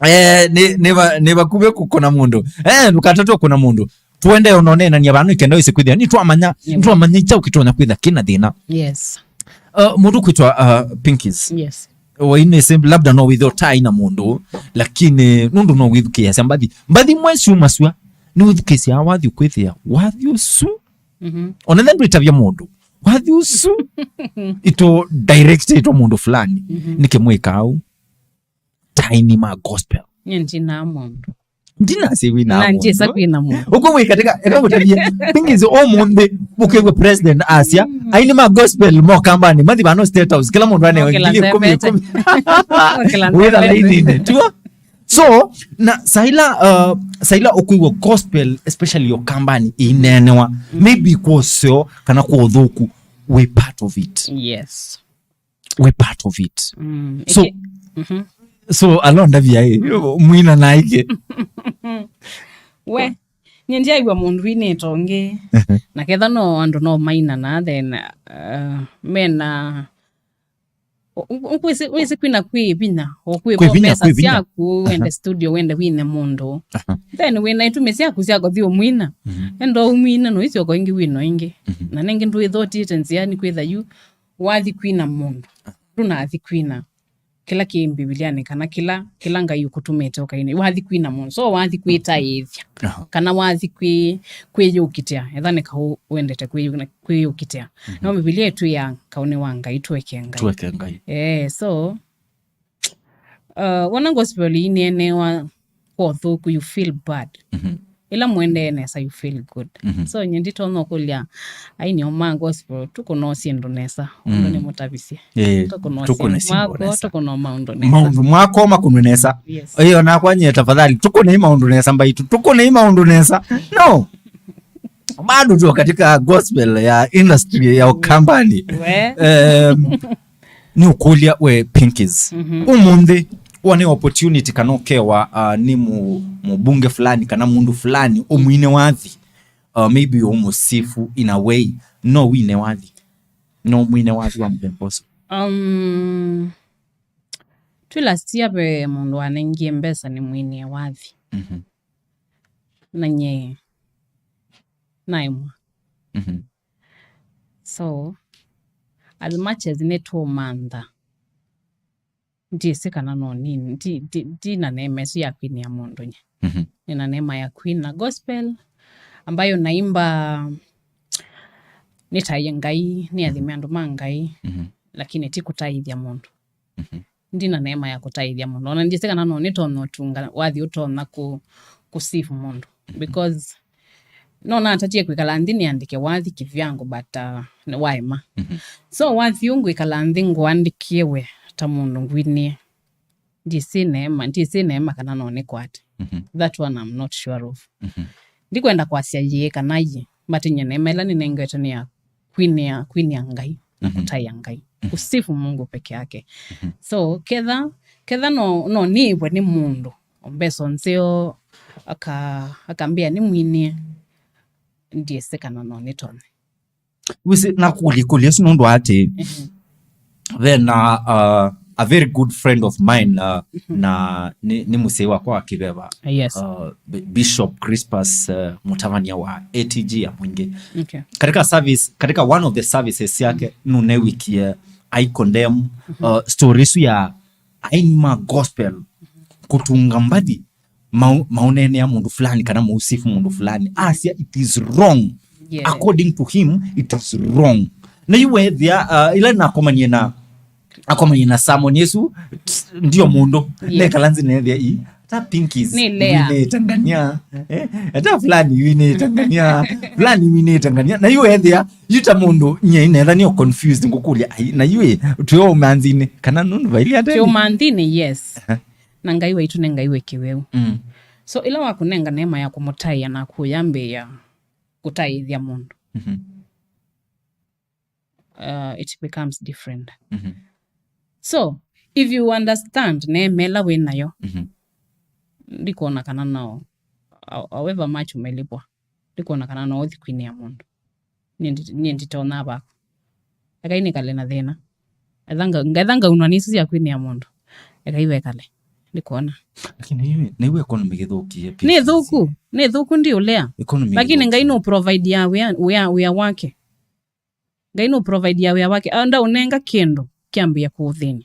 Eh, nĩ, nĩ va-, nĩ vakuvĩ kũkũna mũndũ. Eh, ndũkatatwe kũna mũndũ. Tuende ũnonenania vano ikenda wĩse kwĩthĩa. Nĩtwamanya, yeah, nĩtwamanya kyaũ kĩtonya kwĩtha kĩna thĩna. Yes. Uh, mũndũ kwĩtwa, uh, Pinkies. Yes. Wainĩsĩ labda no wĩthĩa ũtaĩ na mũndũ, lakini nũndũ no wĩthukĩĩasya mbathi. Mbathi mwe syuma sua, nĩ wĩthukĩĩsya wathi ũkwĩthĩa. Wathi ũsu. Mhm. Ona then ndwĩtavya mũndũ. Wathi ũsu. Ito direct ito mũndũ fulani. Mhm. Nĩkĩ mwĩka au? Taini ma gospel. Nye ndina mũndũ. Ndinasĩ wĩna na mũndũ. Njĩsa kwĩna mũndũ. Ũko wĩ katika, eka ngũtavye, thing is, ũmũnthĩ, ũkĩw'a president asya, mm, aini ma gospel mo kambani, mathi vano State House, kĩla mũndũ ane ngili ikũmi, ikũmi. Wĩtha laini-inĩ, tuo? So, na saila, uh, saila ũkwĩw'a gospel, especially yo kambani, ĩineenewa, mm, maybe kwoseo, kana kwa ũthũku, we part of it. Yes. We part of it. Mm, so, ĩkĩ-, mhm. So, alonda viai, mwina na ĩkĩ. We, nye ndyaĩw'a mũndũ inĩta ũngĩ, mhm, na ketha no andũ no mainana, then, uh, mena, u-, u-, wĩsĩ, wĩsĩ kwĩna kwĩ vinya, o kwĩ vinya, kwĩ mbesa syaku, wende, aha, studio, wende wine mũndũ. Aha. Then wĩna itumi syaku sya kũthi ũmwina. Mhm. Enda ũmwine, no isyoka ingĩ wino ingĩ. Mhm. Na nengĩ ndwĩthotĩte nzĩanĩ kwĩtha yu, wathi kwina mũndũ, ndũnathi kwina kĩla kĩ Mbivilianĩ kana kĩla, kĩla Ngai ũkũtũmĩte ũkaine. Wathi kwina mũndũ, so wathi kwĩtaĩthya, aha, kana wathi kwĩ-, kwĩyũkitĩa, etha nĩ kaũ wendete kwĩyũ-, na kwĩyũkitĩa. Mhm. No Mbivilia ĩtwĩaa kaũnĩ wa Ngai, tũeke Ngai. Tũeke Ngai. Eh, so, uh, wona gospel ineenewa kwa ũthũku, you feel bad. Mhm. Ĩla mũendee nesa, you feel good. Mhm. So, nye nditonya ũkũlya aini o ma gospel, tũkũnoo syĩndũ nesa, ũndũ, mm, nĩmũtavisye. Eh, tũkũnoo syĩndũ mwako, tũkũnoo maũndũ nesa. Maũndũ mwako makũnwe nesa. Yes. Ĩyo nakwa nye tafadhali, tũkũnei maũndũ nesa mbaitũ, tũkũnei maũndũ nesa. No. Bado tuko katika gospel ya industry ya Ũkambani. We. Em, Nĩ ũkũlya we Pinkies. Mhm. Ũmũnthĩ, wa nĩ opportunity kana ũkewa, uh, nĩ mu-, mũbunge fulani kana mũndũ fulani, ũmwine wathi. Uh, maybe ũmũsifu in a way. No wine wathi. No mwine wathi wa mũthemba ũsu. Um, twĩ last year ve mũndũ wanengie mbesa nĩ mwinie wathi. Mhm. Na nye naemwa. Mhm. So, as much as nĩtũũmantha, ndyĩsĩ kana no nini, ndi, ndi, ndi na neema ĩsu ya kwinĩa mũndũ nye. Mhm. Nina neema ya kwina gospel, ambayo naimba nĩtaĩe Ngai, nĩathime andũ ma Ngai, mhm, lakini ti kũtaĩthya mũndũ. Mhm. Ndi na neema ya kũtaĩthya mũndũ. Ona ndyĩsĩ kana no nĩtonya ũtunga wathi ũtonya kũ, kũsifu mũndũ. Mhm. Because no natatie kwĩkala nthĩ nĩandĩke wathi kĩvyangu, but, uh, nĩ waema. Mhm. So wathi ũũ ngwĩkala nthĩ ngũandĩkie we ta mũndũ ngwinie. Ndyĩsĩ neema, ndyĩsĩ neema kana no nĩkwate. Mhm. That one I'm not sure of. Mhm. Ndikwenda kwasya yĩĩ kana yĩ, but nye neema ĩla nĩnengetwe nĩ ya kwinĩa, kwinĩa Ngai, na, mhm, kũtaĩa Ngai, mhm, kusifu Mungu peke yake. Mhm. So, ketha, ketha no, no nĩĩvwe nĩ mũndũ, o mbesa nzeo, aka-, akambĩa nĩ mwinie, ndyĩsĩ kana no nĩtonye. Wĩsĩ, nakũlya ĩkũlyo ĩsu nũndũ atĩ, mhm, vena, uh, a very good friend of mine, uh, mhm, na nĩ, nĩ mũsyai wakwa wa kĩveva, yes, uh, B-, Bishop Crispus, uh, Mũtavany'a wa A T G ya Mwingĩ. Okay. Katika service, katika one of the services yake, nũnewikie ai condemn, mhm, uh, story ĩsu ya aini ma gospel kũtunga mbathi mau-, maũneenea mũndũ fulani kana maũsifu mũndũ fulani. Asya it is wrong. Yeah. According to him, it is wrong. Na yu wethĩa, uh, ila nakomanie na, akomanie na sermon ĩsu, ndio mũndũ. Yeah. Nekala nzi nethĩa i, ata Pinkies, nĩ layer, winĩtangania, eh? Ata fulani winĩtangania, fulani winĩtangania. Na yu wethĩa, yu ta mũndũ, nye inetha nĩ confused ngũkũlya, ai, na yu ĩ, twĩ ũmanzinĩ, kana nũndũ vaili ata? Twĩ ũmanzinĩ, yes. Aha. Na Ngai waitũ nĩ Ngai wĩ kĩwĩu. Mm. So, ĩla wakũnenga neema ya kũmũtaĩa na kũyambĩĩa kũtaĩthya mũndũ, mhm, uh, it becomes different. Mhm. So, if you understand neema ĩla wĩ nayo, mhm, ndikuona kana no, how-, however much umelipwa, ndikuona kana no ũthi kwinĩa mũndũ. Niĩ ndi-, niĩ nditonya vako. Ekai nĩkale na thĩna. Etha nga-, ngetha ngaunwa nĩ isu sya kwinĩa mũndũ. Ekai vekale. Ndikuona. Lakini nĩw'e, nĩw'e economy ĩthũkie, nĩ thũku. Nĩ thũku, ndi ũlea. Economy ĩthũkie. Lakini Ngai nũ provide ya wĩa, wĩa, wĩa wake. Ngai nũ provide ya wĩa wake. Ah, ndaũnenga kĩndũ kĩambĩĩa kũũthĩny'a.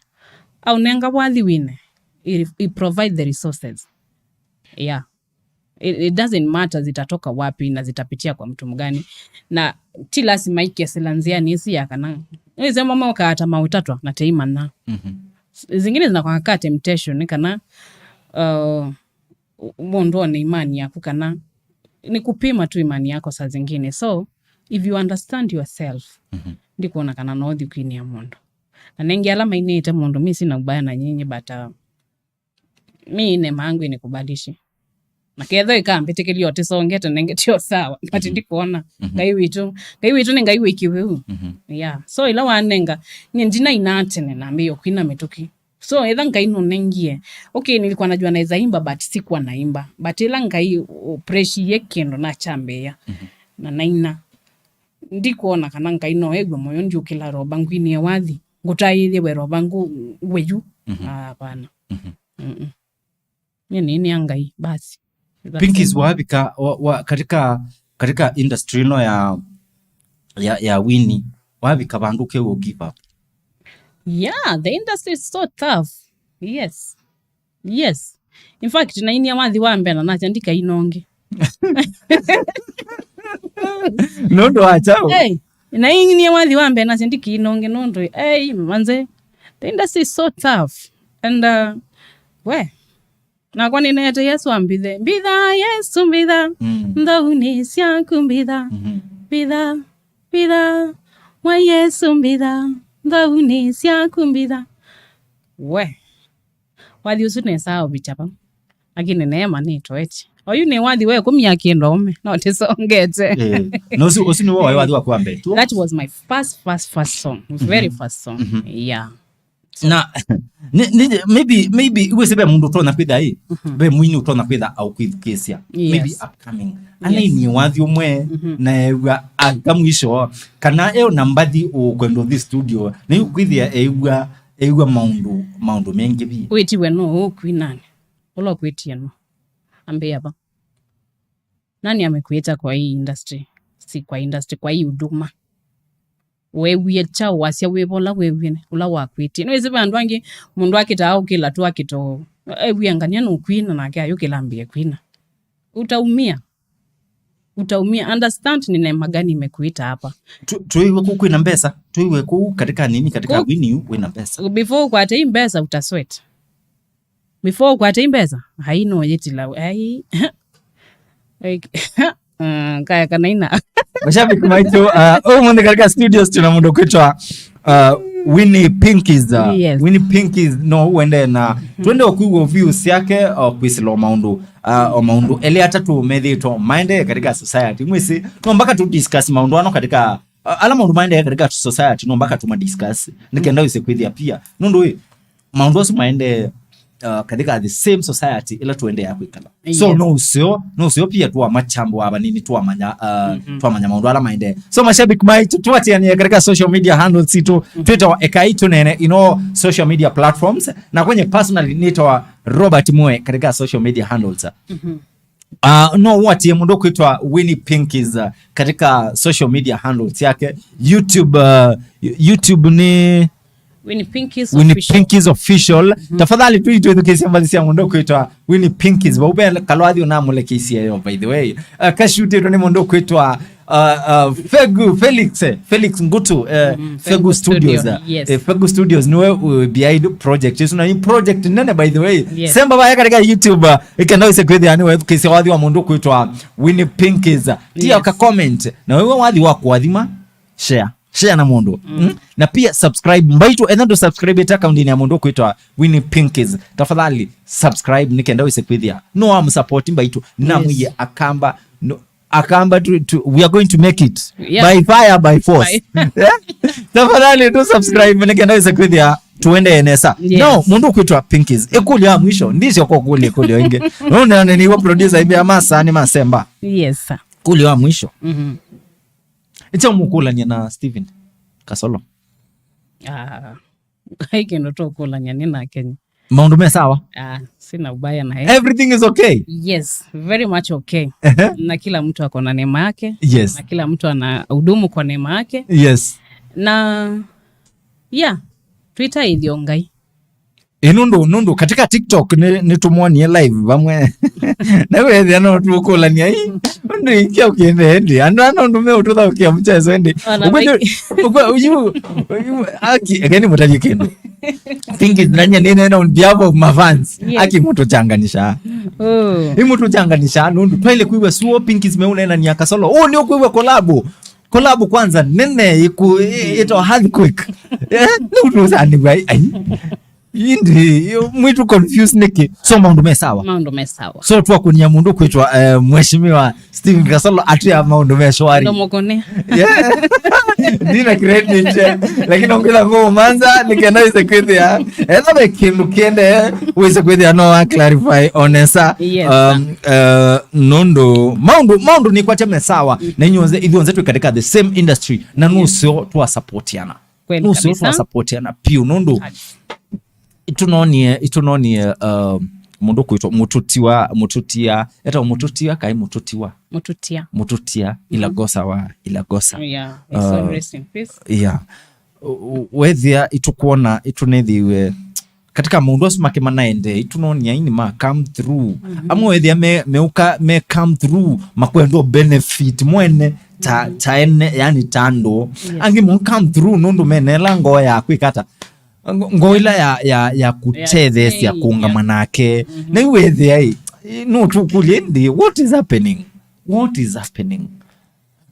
Aũnenga wathi wine, he, he provide the resources. Yeah. It, it doesn't matter zitatoka wapi na zitapitia kwa mtu mgani. Na ti lazima ikesela nziani isi ya kana. Nĩsema mokaa ta mautatwa na teimanya. Mhm. Zingine zinakwaka temptation, kana, uh, mũndũ one imani yaku, kana nĩ kupima tu imani yako saa zingine. So, if you understand yourself, mhm, ndikuona kana no ũthi kwinĩa mũndũ. Na nengĩ ala mainĩte mũndũ, mi sina ubaya na nyinyi, but, uh, mi neema yangu inikubalishi. Na ketho ikambĩtĩkĩlya ũtisongete nenge tio sawa, but, mhm, ndikuona. Mhm. Ngai witũ, Ngai witũ nĩ Ngai wĩ kĩwĩu. Mhm. Yeah. So, ila wanenga, nye ndinaina tene nambĩĩa kwina mĩtũkĩ. So, etha Ngai nũnengie, okay, nilikuwa najua naweza imba, but sikuwa naimba. But ila Ngai ũpreshiie kĩndũ nachambĩĩa, mhm, na naina. Ndikuona kana Ngai no ew'e mũyo ndyũkĩla roba ngwinĩe wathi, ngũtaĩthye we roba ngũ-, ngwĩ yu. Mhm. Hapana. Mhm. Mm-mm. Nyie nĩ nĩa Ngai, basi. That's Pinkies, it. Wavika, wa, wa, katika, katika industry ĩno ya, ya, ya wini, wavika vandũ ũkew'a give up? Yeah, the industry is so tough. Yes. Yes. In fact, nainie wathi wa mbee na nasya ndikaina ũngĩ. Nũndũ wa kyaũ? Hey, nainie wathi wa mbee nasya ndikaina ũngĩ nũndũ, hey, manze, the industry is so tough. And, uh, we, nakwa nĩneete Yesu ambithe. Mbitha, Yesu, mbitha. Mm. Nthaunĩ syaku mbitha. Mhm. Mbitha, mbitha. Mwa Yesu mbitha. Nthaunĩ syaku mbitha. We. Wathi ũsu nesaa ũvikya vau. Lakini neema nĩtoetye. Oyu nĩ wathi wa ĩkũmi ya kĩndũ aume. No tĩsongete. Eh, na ũsu, ũsu nĩwo waĩ wathi waku wa mbee tu? That was my first, first, first song. Very, mhm, first song. Mhm. Yeah. Na ni, ni, maybe, maybe wĩsĩ ve mũndũ ũtonya kwĩtha ĩ, ve mwini ũtonya kwĩtha au kwĩthukĩĩsya. Maybe upcoming. Anainie wathi ũmwe, na ew'a aka mwisho, kana eona mbathi ũkwenda ũthi studio, na yu kwĩthĩa eĩw'a, eĩw'a maũndũ, maũndũ mengĩ vi. Wĩtiwe no ũkwinanĩ. Ũla ũkwĩtie no. Ambĩa va. Nani amekuita kwa hii industry? Si kwa industry, kwa hii huduma. Wewie kyaũ wasya wĩva ũla wewie, ũla wakwĩtie? Nĩwĩsĩ ve andũ angĩ, mũndũ akĩtaa ũkĩla tu akĩto, ewie ngania nũkwina nake ayũkĩla ambĩe kwina. Utaumia. Utaumia. Understand ni neema gani imekuita hapa. Tu-, tuiwe kũu kwĩna mbesa, tuiwe kũu katika nini, katika wini yu wĩna mbesa. Before ukwate hii mbesa utasweat. Before ukwate mbesa, ai no yetila, ai. Like, mm, kaya kana ina. Mashabiki maitũ, uh, ũmũnthĩ katika studios tuna mũndũ kwĩtwa, uh, Winnie Pinkies, uh, Winnie Pinkies, no wende na twende ũkuigua views yake, uh, kwĩsĩla o maũndũ, uh, o maũndũ elĩ atatũ methĩtwo maendee katika society. Mwĩsĩ, no mpaka tu discuss maũndũ ano katika, uh, ala maũndũ maendee katika society, no mpaka tu ma discuss. Nĩkenda wĩse kwĩthĩa pia. Nũndũ ĩ, maũndũ asu maendee, uh, katika the same society ila tũendeea kwĩkala. So, no ũseo, no ũseo pia twamachambua vanini, twamanya, uh, twamanya maũndũ ala maendee. So, mashabiki maitũ, tũatianie katika social media handles sitũ, Twitter wa Ekai Tũneene, you know, social media platforms, na kwenye personally nĩtawa Robert Mwe katika social media handles. Uh, no watie mũndũ kwĩtwa Winnie Pinkies, uh, katika social media handles yake. YouTube, uh, YouTube ni Winnie Pinkies Winnie Official. Pinkies Official. Tafadhali tu itwĩthukĩĩsya mbathi sya mũndũ kwĩtwa Winnie Pinkies. Vau ve kalwathi ũnamũlekeisye yo, by the way. Uh, kashutĩtwe nĩ mũndũ kwĩtwa, uh, uh, Fegu, Felix, eh, Felix Ngutu, eh, Fegu Fegu Studios, Studio, uh, yes. Eh, Fegu Studios nĩwe, uh, behind project. Isu na ni project nene, by the way. Yes. Semba vaya katika YouTube, uh, ĩkenda wĩse kwĩthĩa nĩ wethukĩĩsya wathi wa mũndũ kwĩtwa Winnie Pinkies. Tia ka comment. Na wewe wathi wa kũathima, share. Share na mũndũ. Mm. Na pia subscribe. Mbaitũ, ethĩa ndũ subscribe ĩte account-inĩ ya mũndũ kwĩtwa Winnie Pinkies. Tafadhali subscribe nĩkenda wĩse kwĩthĩa. No amsupport mbaitũ. Na mwiye akamba, no, akamba tu, tu, we are going to make it. Yeah. By fire, by force. By Yeah? Tafadhali tu subscribe nĩkenda wĩse kwĩthĩa tuende nesa. Yes. No, mũndũ kwĩtwa Pinkies. Ĩkũlyo ya mwisho. Ndisyo kwa kũlya ĩkũlyo ĩngĩ. No, na, na, nĩwa producer ibe amasa ni masemba. Yes, sir. Kũlyo ya mwisho. Mhm. Ĩkya mũkũlany'a na Steven Kasolo. Ah, hai kĩndũ tũkũlany'a nĩ nake. Maũndũ me sawa? Ah, sina ubaya na yeye. Everything is okay? Yes, very much okay. Ehe. Na kila mtu ako na neema yake. Yes. Na kila mtu ana hudumu kwa neema yake. Yes. Na, yeah, twĩtaĩthye o Ngai. Ĩ, nũndũ, nũndũ katika TikTok nĩ, nĩtũmwonie live vamwe. Na wethĩa no tũkũlany'a ĩ. Ũndũ ingĩ ũkĩende ĩndĩ. Andũ ana ũndũ meũtũthaũkĩa mchezo ĩndĩ. Ona ũkwĩtũ-, ũkwĩ-, ũyu, ũyu, aki, again mũtavye kĩndũ. Thing is, nanya nĩnena on behalf of my fans. Yes. Aki mũtũchanganisha. Oh. Ĩ mũtũchanganisha, nũndũ twaile kwĩw'a suo, Pinkies meũnenania Kasolo. Oh, nĩ ũkwĩw'a collabo. Collabo kwanza, nene, ĩkũ-, ĩ-, ĩtawa earthquake. Eh, nĩ ũtũsanĩw'a, ai, ai. Ĩndĩ, yo, mwĩtũ confuse nĩkĩ? So maũndũ me sawa? Maũndũ me sawa. So twakunia mũndũ kwĩtwa, eh, Mheshimiwa Steven Kasolo atwĩa maũndũ me shwari. Ndo mũkũne. Yeah. Ndina credit, eh. Lakini ongela ngo manza, nĩkenda wĩse kwĩthĩa. Etha ve kĩndũ kĩende, wĩse kwĩthĩa no wa clarify o nesa. Yes, um, uh, nũndũ, maũndũ, maũndũ nĩkwatya me sawa. Mm. Na inyuonthe, ithuonthe twĩ katika the same industry. Na nũseo twasupportiana. Kweli kabisa. Nũseo twasupportiana piũ, nũndũ itũnonie, itũnonie, uh, mũndũ kwĩtwa Mũtũtiwa, Mũtũtia, etawa Mũtũtia, kaĩ Mũtũtiwa? Mũtũtia. Mũtũtia, Ilagosa wa Ilagosa. Yeah, his soul rest in peace. Yeah. U-, u-, wethĩa itũkwona, itũnĩthĩiwe katika maũndũ asu make manaendee, itũnonia ini ma come through. Mhm. Amwe wethĩa me, meũka, me come through, makwendwa benefit mwene, ta, ta ene, yani ta andũ. Yes. Angĩ mo come through, nũndũ mena ĩla ngoo ya kwĩka ata. Ngo-, ngoo ĩla ya, ya, ya kũtetheesya kũũngama nake. Mhm. Na yu wethĩa ĩ, no tũkũlye ĩndĩ, what is happening? What is happening?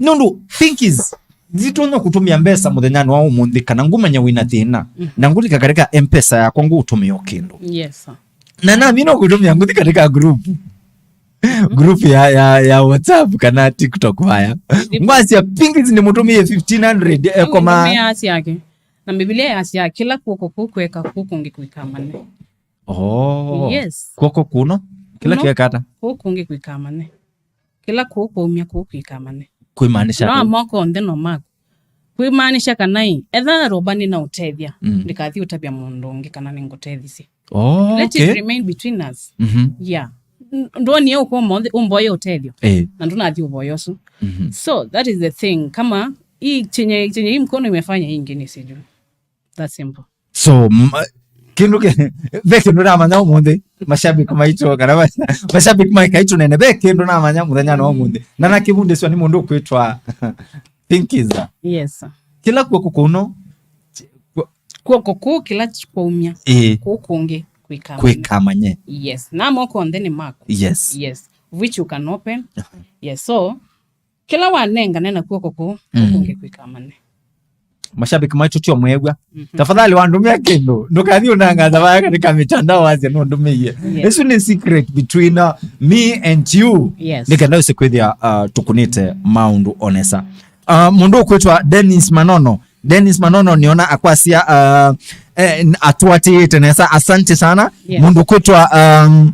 Nũndũ Pinkies, nditonya kũtũmĩa mbesa mũthenyanĩ wa ũmũnthĩ kana ngũmanya wĩna thĩna, na ngũlika katika M-Pesa yakwa ngũũtũmĩa o kĩndũ. Yes, sir. Na nami no kũtũmĩa ngũthi katika group. Group ya, ya, ya WhatsApp kana TikTok vaya. Ngwasya Pinkies nĩmũtũmĩe fifteen hundred ekoma. Ngũtũmĩa asyake. Na Mbivilia yasya, "Kĩla kw'oko kũu kweka, kũu kũngĩ kwĩkamane." Oh. Yes. Kw'oko kũno? Kĩla Kũno. Kĩeka ata? Kũu kũngĩ kwĩkamane. Kĩla kũu kwaumya, kũu kwĩkamane. Kwĩmaanisha No atĩa? Moko onthe no maku. Kwĩmaanisha kana ĩ, etha roba nĩnaũtethya, Mm. ndikathiĩ ũtavya mũndũ ũngĩ kana nĩngũtethĩsye. Oh, Let okay. It remain between us. Mhm. Yeah. N- Ndwonie ũkoma ũmboye ũtethyo. Eh. Na ndũnathi ũvoya ũsu. Mhm. So that is the thing. Kama hii chenye, chenye hii mkono imefanya hii ingine sijui. That's simple. So m- kĩndũ kĩ- ve kĩndũ namanya ũmũnthĩ, mashabiki maitũ kana ma- mashabiki maitũ nene, ve kĩndũ namanya mũthenya wa ũmũnthĩ, na nakĩvundĩswa nĩ mũndũ ũkwĩtwa Pinkiza. Yes. Kĩla kw'oko kũno Kw'oko kũu kĩla ch- kwaumya, ĩ kũu kũngĩ kwĩkamane. Kwĩkamanye. Yes. Na moko onthe nĩ maku. Yes. Yes. Which you can open. Yes. So kĩla wanengane na kw'oko kũu, kũu Mm. kũngĩ kwĩkamane. Mashabiki maitũ tio mwĩw'a, Mhm. tafadhali wandũmĩa kĩndũ, ndũkathi ũnangatha vaya katika mitandao wasya nũndũmĩie. Yes. Ĩsu nĩ secret between uh, me and you. Yes. Nĩkenda ũsĩ kwĩthĩa uh, tũkũnĩte maũndũ onesa. Uh, mũndũ ũkwĩtwa Dennis Manono. Dennis Manono nĩona akwasya uh, eh, atũatĩĩte nesa. Asante sana. Yes. Mũndũ ũkwĩtwa um,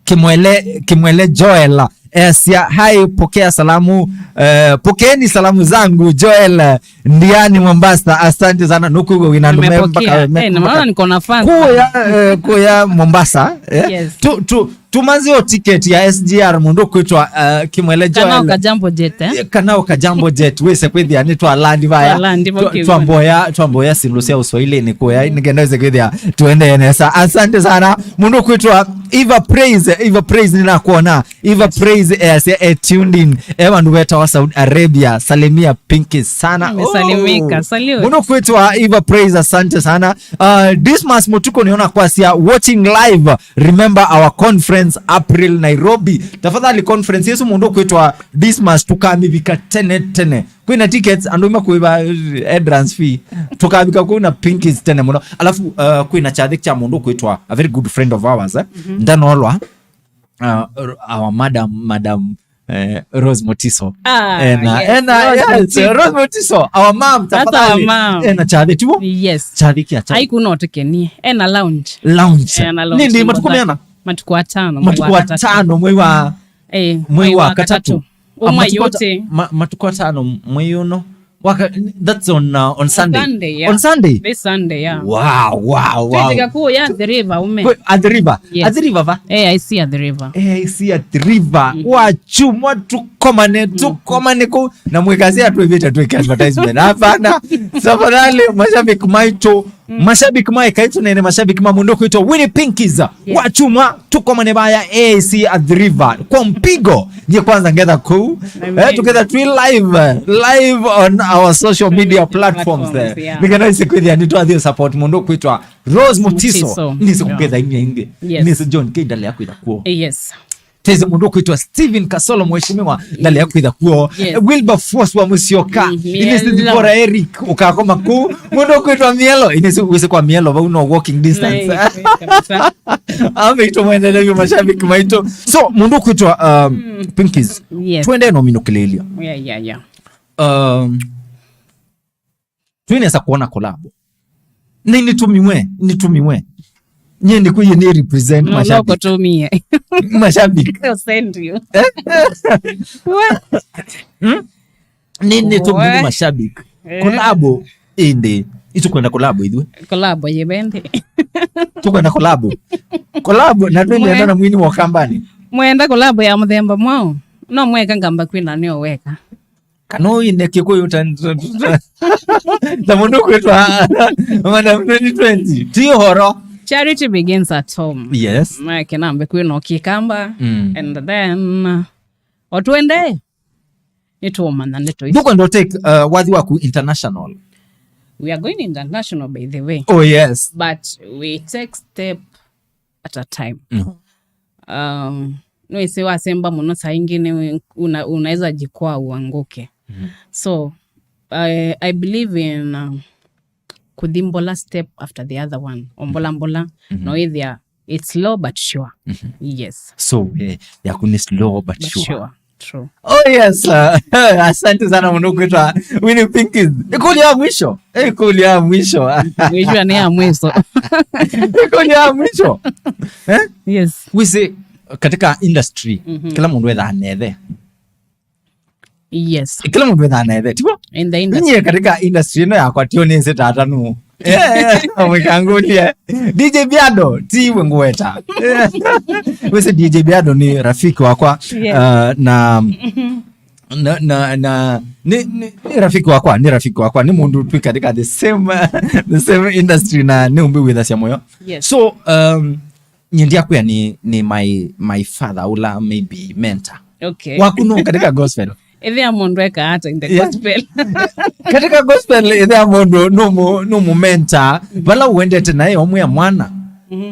Kimwele, Kimwele Joel esya, "Hi, pokea salamu, eh, pokeeni salamu zangu Joel Ndiani Mombasa." Asante sana. Nũkwĩw'a wĩna andũ me Nimepokea. mpaka me- Eh, na mpaka- maana niko na fans. Kuya, eh, kuya Mombasa eh? Yes. Tu, tu, tumanzio ticket ya S G R mũndũ ũkwĩtwa uh, Kimwele Joel. Kana ũka Jambo Jet eh? Kana ũka Jambo Jet wĩse kwĩthĩa nĩ twalandi vaya. Twalandi Twa- vakiwa. Twamboya twamboya sindu sya uswahili nĩ kuya nĩkenda wĩse kwĩthĩa tuendee nesa. Asante sana mũndũ ũkwĩtwa Eva Praise. Eva Praise nĩnakuona. Eva Praise easya e tuned in e vandu vetawa Saudi Arabia. Salimia Pinki sana. Nimesalimika. Oh. Salute. Mũndũ ũkwĩtwa Eva Praise, asante sana. Uh, Dismas Mutuko nĩona kwasya watching live. Remember our conference April Nairobi. Tafadhali conference yesu mũndũ ũkwĩtwa Dismas tũkamĩvika tene tene. Kwĩna tickets, andũ makũĩva entrance fee. Tũkavika kũu na Pinkies tene mũno. Alafu uh, kwĩna kyathĩ kya mũndũ kwĩtwa a very good friend of ours eh? Ndanolwa uh, our madam madam eh, Rose Motiso. Ah, Ena- yes, ena- Rose yes, Motiso. Rose Motiso, our mom. That's our Tafadhali. Mom. Ena kyathĩ tiwo? Yes. Kyathĩ kĩa kyathĩ. Aikuna ũtũkenie. Ena lounge. Lounge. Ena lounge. Nĩndĩ matukũ meana? Matukũ atano. Matukũ atano mwei wa Eh, mwei wa katatũ. Ũmwe Matukũ ata- yote. ma- matukũ atano mwei ũno. Waka, that's on uh, on Sunday. Sunday, yeah. On Sunday. This Sunday, yeah. Wow, wow, wow. Twĩtĩka kuya the river ume. Kwe- Athi River. Yes. Athi River va? Eh, I see at the river. Eh, I see at the river. Wachumwa tukomane tukomane kũu na mwĩkasi atwĩvĩte twĩke advertisement. Hapana. Tafadhali mashabiki maitũ, mashabiki maitũ nene, mashabiki ma mũndũ kwĩtwa Winnie Pinkies. Wachumwa tukomane vaya A A C at the river kwa mpigo. Nye kwanza ngetha kũu. Eh, tuketha twi live live on our social media platforms there. Nĩkenda isi kwĩthĩa nĩ twathi support mũndũ kwĩtwa Rose Motiso. Nisi kũketha inya ingĩ. Nisi John K ndale ya kwĩtha kuo. Yes. Teze mũndũ kwĩtwa Steven Kasolo mheshimiwa ndale ya kwĩtha kuo. Wilberforce wa Musyoka. Inisi Dibora Eric ukakoma kũu. Mũndũ kwĩtwa Mielo. Inisi wĩsĩ kwa Mielo vau no walking distance. Ameitwa mwendelevyo mashabiki maitũ. So mũndũ kwĩtwa um, Pinkies. Yes. Twende no minũkĩlĩlya. Yeah, yeah, yeah. Um, twĩnesa kuona kolabo. Nĩ nĩtumiwe, nĩtumiwe. Nye nĩkwĩie nĩ represent mashabiki. Tumie. Mashabiki. They'll send you. Nĩ nĩtumiwe mashabiki. Kolabo ĩndĩ. Itukwenda kolabo ithuĩ. Kolabo yĩvendi. Tukwenda kolabo. Kolabo na twĩnenda na mwini wa kambani. Mwenda kolabo ya mũthemba mwao. No mweka ngamba kwĩna nĩo weka. Kana ũine Kĩkũyũ ta ta mũndũ kwĩtwa madam twenty twenty ti ũhoro. Charity begins at home. Yes. Nake nambe kwĩna ũkĩkamba. Mm. And then otwende nĩtũũmanya ndeto ici. Ndũkwenda take uh, wathi waku international. We are going international by the way. Oh yes. But we take step at a time. Mm. Um, nĩwĩsĩ wasemba mũno saa ingĩ nĩ una, unaweza jikwaa uanguke. Mm. So I, I believe in uh, kũthi mbola step after the other one, o mbola mbola. Mm-hmm. No ĩthĩa it's slow but sure. Mm-hmm. Yes. So eh, yaku nĩ slow but, but sure, sure. true. Oh yes, uh, asante sana mũndũ kwĩtwa Winnie Pinkies. Ĩkũlyo ya mwisho. Eh, ĩkũlyo ya mwisho. Mwisho ni ya mwisho. Ĩkũlyo ya mwisho. Eh? Yes. Wĩsĩ katika industry, kila mũndũ ethaa nethe. Yes. Kila mũndũ ethaa nethe, tivo? In the industry. Nyie katika industry ĩno yakwa tio nĩsĩ tata nũ. Eh, mwĩkangulie. D J Biado, ti iwe ngweta. Eh, wĩsĩ D J Biado ni rafiki wakwa. Yes. Uh, na na na na ni, ni, ni rafiki wakwa, ni rafiki wakwa, ni mũndũ twĩ katika the same the same industry na nĩ ũmbĩ wĩthasya mũyo. Yes. So um, nyie ndiakwĩa ni, ni my, my father ũla maybe mentor. Okay. Waku no katika gospel. Ĩthĩa mũndũ eka ata in the, yeah, gospel? Katika gospel ĩthĩa mũndũ no mu, no mu mentor vala uendete naye omwe ya mwana.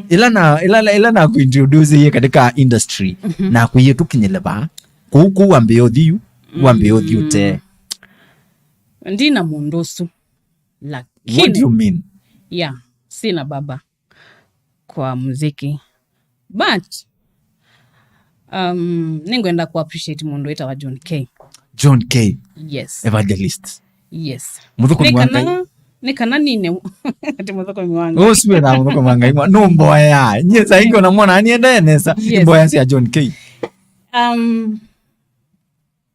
Ila na ila ila na kuintroduce ye katika industry na kuyĩtũkinyĩle ba kũu kũu wambĩe ũthiu, wambĩe ũthiu te. Ndina mũndũ ũsu. Lakini, what do you mean? Yeah, sina baba kwa muziki. But um, nĩngwenda ku appreciate mũndũ wĩtawa John K. John K. Yes. Evangelist. Yes. Mũthũkũmi wa Ngai. Nĩ kana nĩ kana nine ati mũthũkũmi wa Ngai. Ũsu wĩthaa mũthũkũmi wa Ngai. Nũmboya. Nyie saa ingĩ ona mwana anienda enesa. Yes. Mboya sya John K. Um,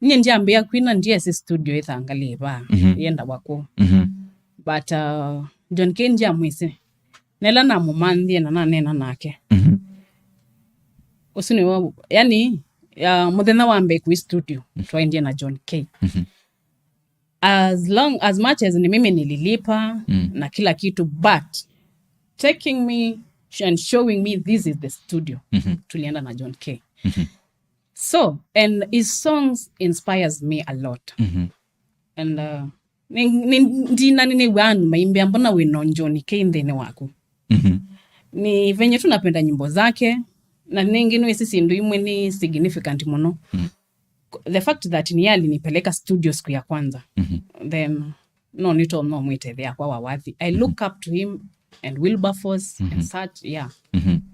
Nyie ndyambĩa kwina ndyesĩ studio ĩthangalĩe vaa, yenda wakũ. But uh, John K ndyamwĩsĩ. Nela namũmanthie na naneena nake. Ũsu nĩwe, yani, uh, mũthenya wa mbee kwĩ studio, twaendie na John K. As long, as much as ni mimi nililipa na kila kitu, but taking me and showing me this is the studio, tulienda na John K. So, and his songs inspires me a lot. And uh, ni- ni- ndina ninĩw'aa andũ maimbĩa, mbona wĩna John K nthĩnĩ waku? Ni venye tu napenda nyimbo zake, na ningĩ nĩwĩsĩ syĩndũ imwe nĩ significant mũno. The fact that ni alinipeleka studio siku ya kwanza, then no nĩtonya ũmwĩte ĩthe yakwa wa wathi. I look up to him and Wilberforce and such, yeah.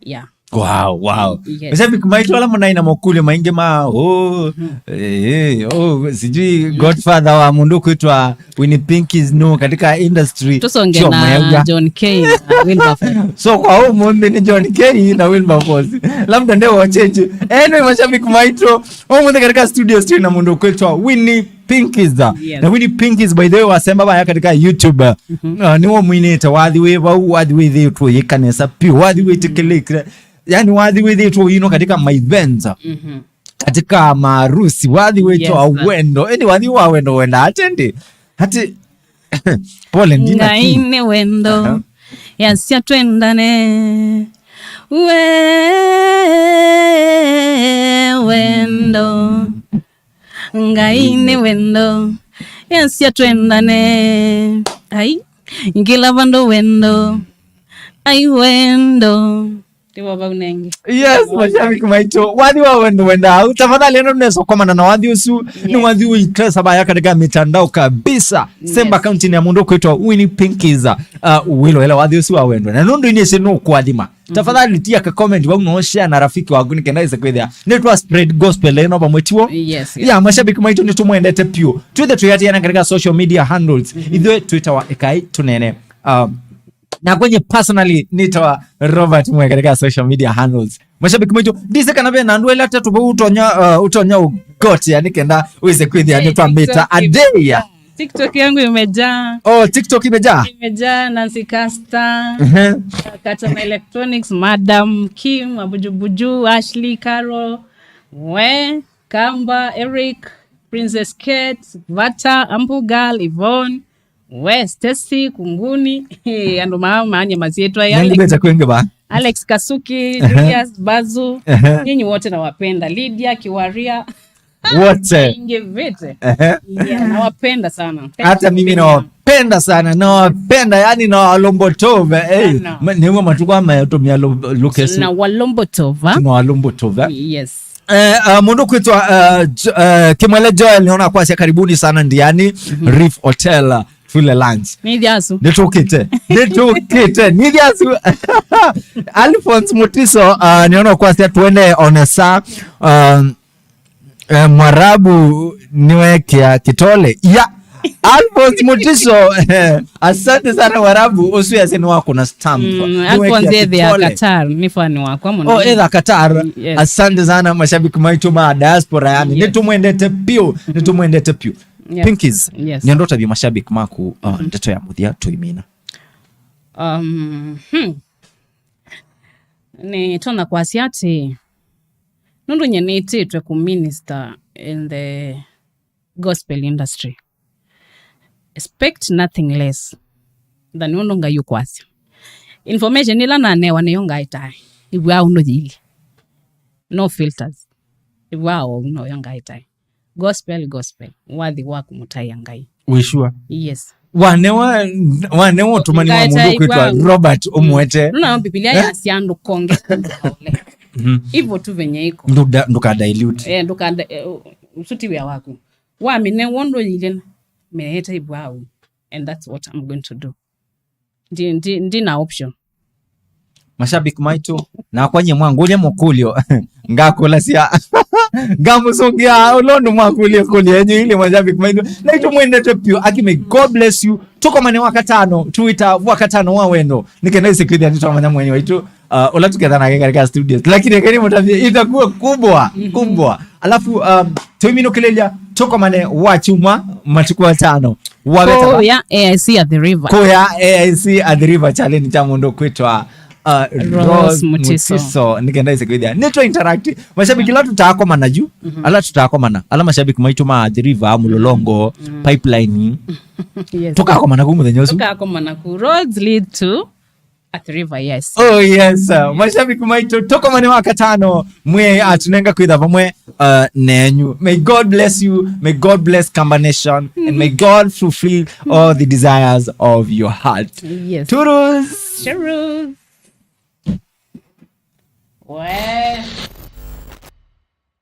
Yeah. Wow, wow. Yes. Mashabiki maitũ ala mũnaĩ na makũlyo maingĩ ma, oh, eh, oh, sijui godfather wa mũndũ kwĩtwa Winnie Pinkies no katika industry. Tusonge na John K na Wilberforce. So kwa ũmũnthĩ nĩ John K na Wilberforce. Labda ndio wachenji. Anyway, mashabiki maitũ, ũmũnthĩ katika studio studio na mũndũ kwĩtwa Winnie Pinkies. Yes. Na Winnie Pinkies, by the way, wasemba vaya katika YouTube. Uh, nĩwe mwinĩte wathi wĩ vau, wathi wĩthĩĩtwe ũyĩka nesa piũ, wathi wĩtĩkĩlĩkĩre. Yani wathi wĩthĩĩtwe ũyinwa katika maevents. Katika maharusi, wathi wĩtwa wendo. Ĩndĩ wathi wa wendo wenda atendi. Ati, pole, ndina Ngai nĩ wendo. Yasya twendane. We wendo. Ngai nĩ wendo. Yasya twendane. Ai, ngila vandũ wendo. Ai wendo. Tivo vau nengi. Yes, mashabiki maitũ. Wathi wa wendo wenda au. Tafadhali enda unaweza komana na wathi ũsu. Nĩ wathi ũitesa vaya katika mitandao kabisa. Semba akaunti ya mũndũ kwĩtwa Winnie Pinkies. Uh, wĩloela wathi ũsu wa wendo. Na nũndũ inĩ ĩsĩ nũkwathima. Tafadhali tia ka comment vau no share na rafiki waku nĩ kenda ĩse kwĩthĩa nĩ twa spread gospel ĩno vamwe tiwo. Yes, yes. Ya mashabiki maitũ nĩ tũmwendete piũ. Twĩthe tũyatiana katika social media handles. Ithuĩ twĩtawa Ekai Tũnene. Um, na kwenye personally nĩtawa Robert Mwe katika social media handles. Mashabiki maitũ, ndise kana ve na andũ ela tatu vau ũtonya, uh, ũtonya ũgotea nĩ kenda wĩse kwĩthĩa nĩ twambĩta a day. TikTok yangu imejaa. Oh, TikTok imejaa? Imejaa Nancy Caster, Katana Electronics, Madam Kim, Abujubuju, Ashley, Carol, we, Kamba, Eric, Princess Kate, Vata, Ambu Girl, Yvonne, we, Stacy, Kunguni, andũ maa maanya masyĩtwa ya Alex. Nĩngĩvĩte kwĩngĩ va? Alex Kasuki, Julius Bazu, nyinyi wote nawapenda. Lydia Kiwaria, wote. Nĩngĩvĩte. Ehe. Yeah, nawapenda sana. Thank you. Hata mimi nawapenda sana, nawapenda, yani nawalombotove. Eh, sana. Ma- nĩwe matukũ ama yatumia Lukesu. Nawalombotova. Nawalombotove. Yes. Eh, uh, mũndũ kwĩtwa uh, Jo- uh, Kimwele Joel nĩona kwasya karibuni sana Ndiani Reef Hotel uh, tule lunch. Nĩ ithiasu. Nĩtũkĩte. Nĩtũkĩte. Nĩ ithiasu. Alphonse Mutiso uh, nĩona kwasya tuende on a saa. Um, Eh, Mwarabu nĩwekĩa kĩtole. Ya, Alphonse Mutiso, eh, asante sana Mwarabu, ũsu yasya nĩwakũna stamp. Mm, nĩwekĩa Alphonse ethĩa kĩtole. Qatar, nĩ fan wakwa mũno. Oh, etha Qatar. Yes. Asante sana mashabiki maitũ ma diaspora, yani. Yes. Nĩtũmwendete piũ, nĩtũmwendete piũ. Yes. Pinkies, yes. Nĩenda ũtavye mashabiki maku, uh, ndeto ya mũthya tũimina. Um, hmm. Nĩtonya kwasya atĩ, nũndũ nye nĩtĩtwe kũ minister in the gospel industry, expect nothing less than ũndũ Ngai ũkwasya. Information ĩla nanewa nĩyo ngaĩtae, ĩvwaa ũndũ yĩilyĩ. No filters. Ĩvwaa o ũu noyo ngaĩtae. Gospel, gospel. Wathi wa kũmũtaĩa Ngai. Wĩ sure? Yes. Wanewa, wanewa ũtũmani wa mũndũ kwĩtwa Robert ũmwete. Nuna Biblia yasya ndũkonge kũndũ kaole. Mhm. Hivyo tu venye iko. Nduda-, ndũka dilute. Eh, ndũka di-, eh, u-, ũsu ti wĩa waku. Wamine wondũ yĩilyĩ, meete ĩvwaa ũu. And that's what I'm going to do. Ndi, ndi, ndi na option. Mashabiki maitũ, nakwa nye mwangũlya mũkũlyo, ngakũlasya, ngamũsũngĩa ũla ũndũ mwakũlya ĩkũlyo yenyu ili mashabiki maitũ. Naitũ mwendete piũ, aki may God bless you. Tũkomane Wakatano, Twitter, Wakatano wa wendo. Nĩkenda ĩsĩ kwĩthĩa nĩtwamanya mwenye waitũ, uh, ũla tũketha nake katika studios. Lakini ekeni mũtavye, itakuwa kubwa, kubwa. Alafu, um, tũiminũkĩlĩlya, tũkomane Wakyumwa, matukũ atano. Wawetala. Kũya A I C Athi River. Kũya A I C Athi River, kyaleni kya mũndũ kwĩtwa, uh, Rose Rose Mutiso. Mutiso. Nĩkenda ĩsĩ kwĩthĩa. Nĩtwa interact. Mashabiki ala tũtaakomana yu, ala tũtaakomana, ala mashabiki maitũ ma Athi River, Mlolongo, Pipeline. Yes. Tũkakomana kũ mũthenya ũsu? Tũkakomana kũ. Roads lead to Athi River, yes. Oh, yes, sir. Mashabiki maitũ, tũkomane Wakatano, mwe atũnenga kwĩtha vamwe, uh, nenyu. May God bless you, may God bless Kamba Nation, and may God fulfill all the desires of your heart. Yes. Toodles. Toodles. Well.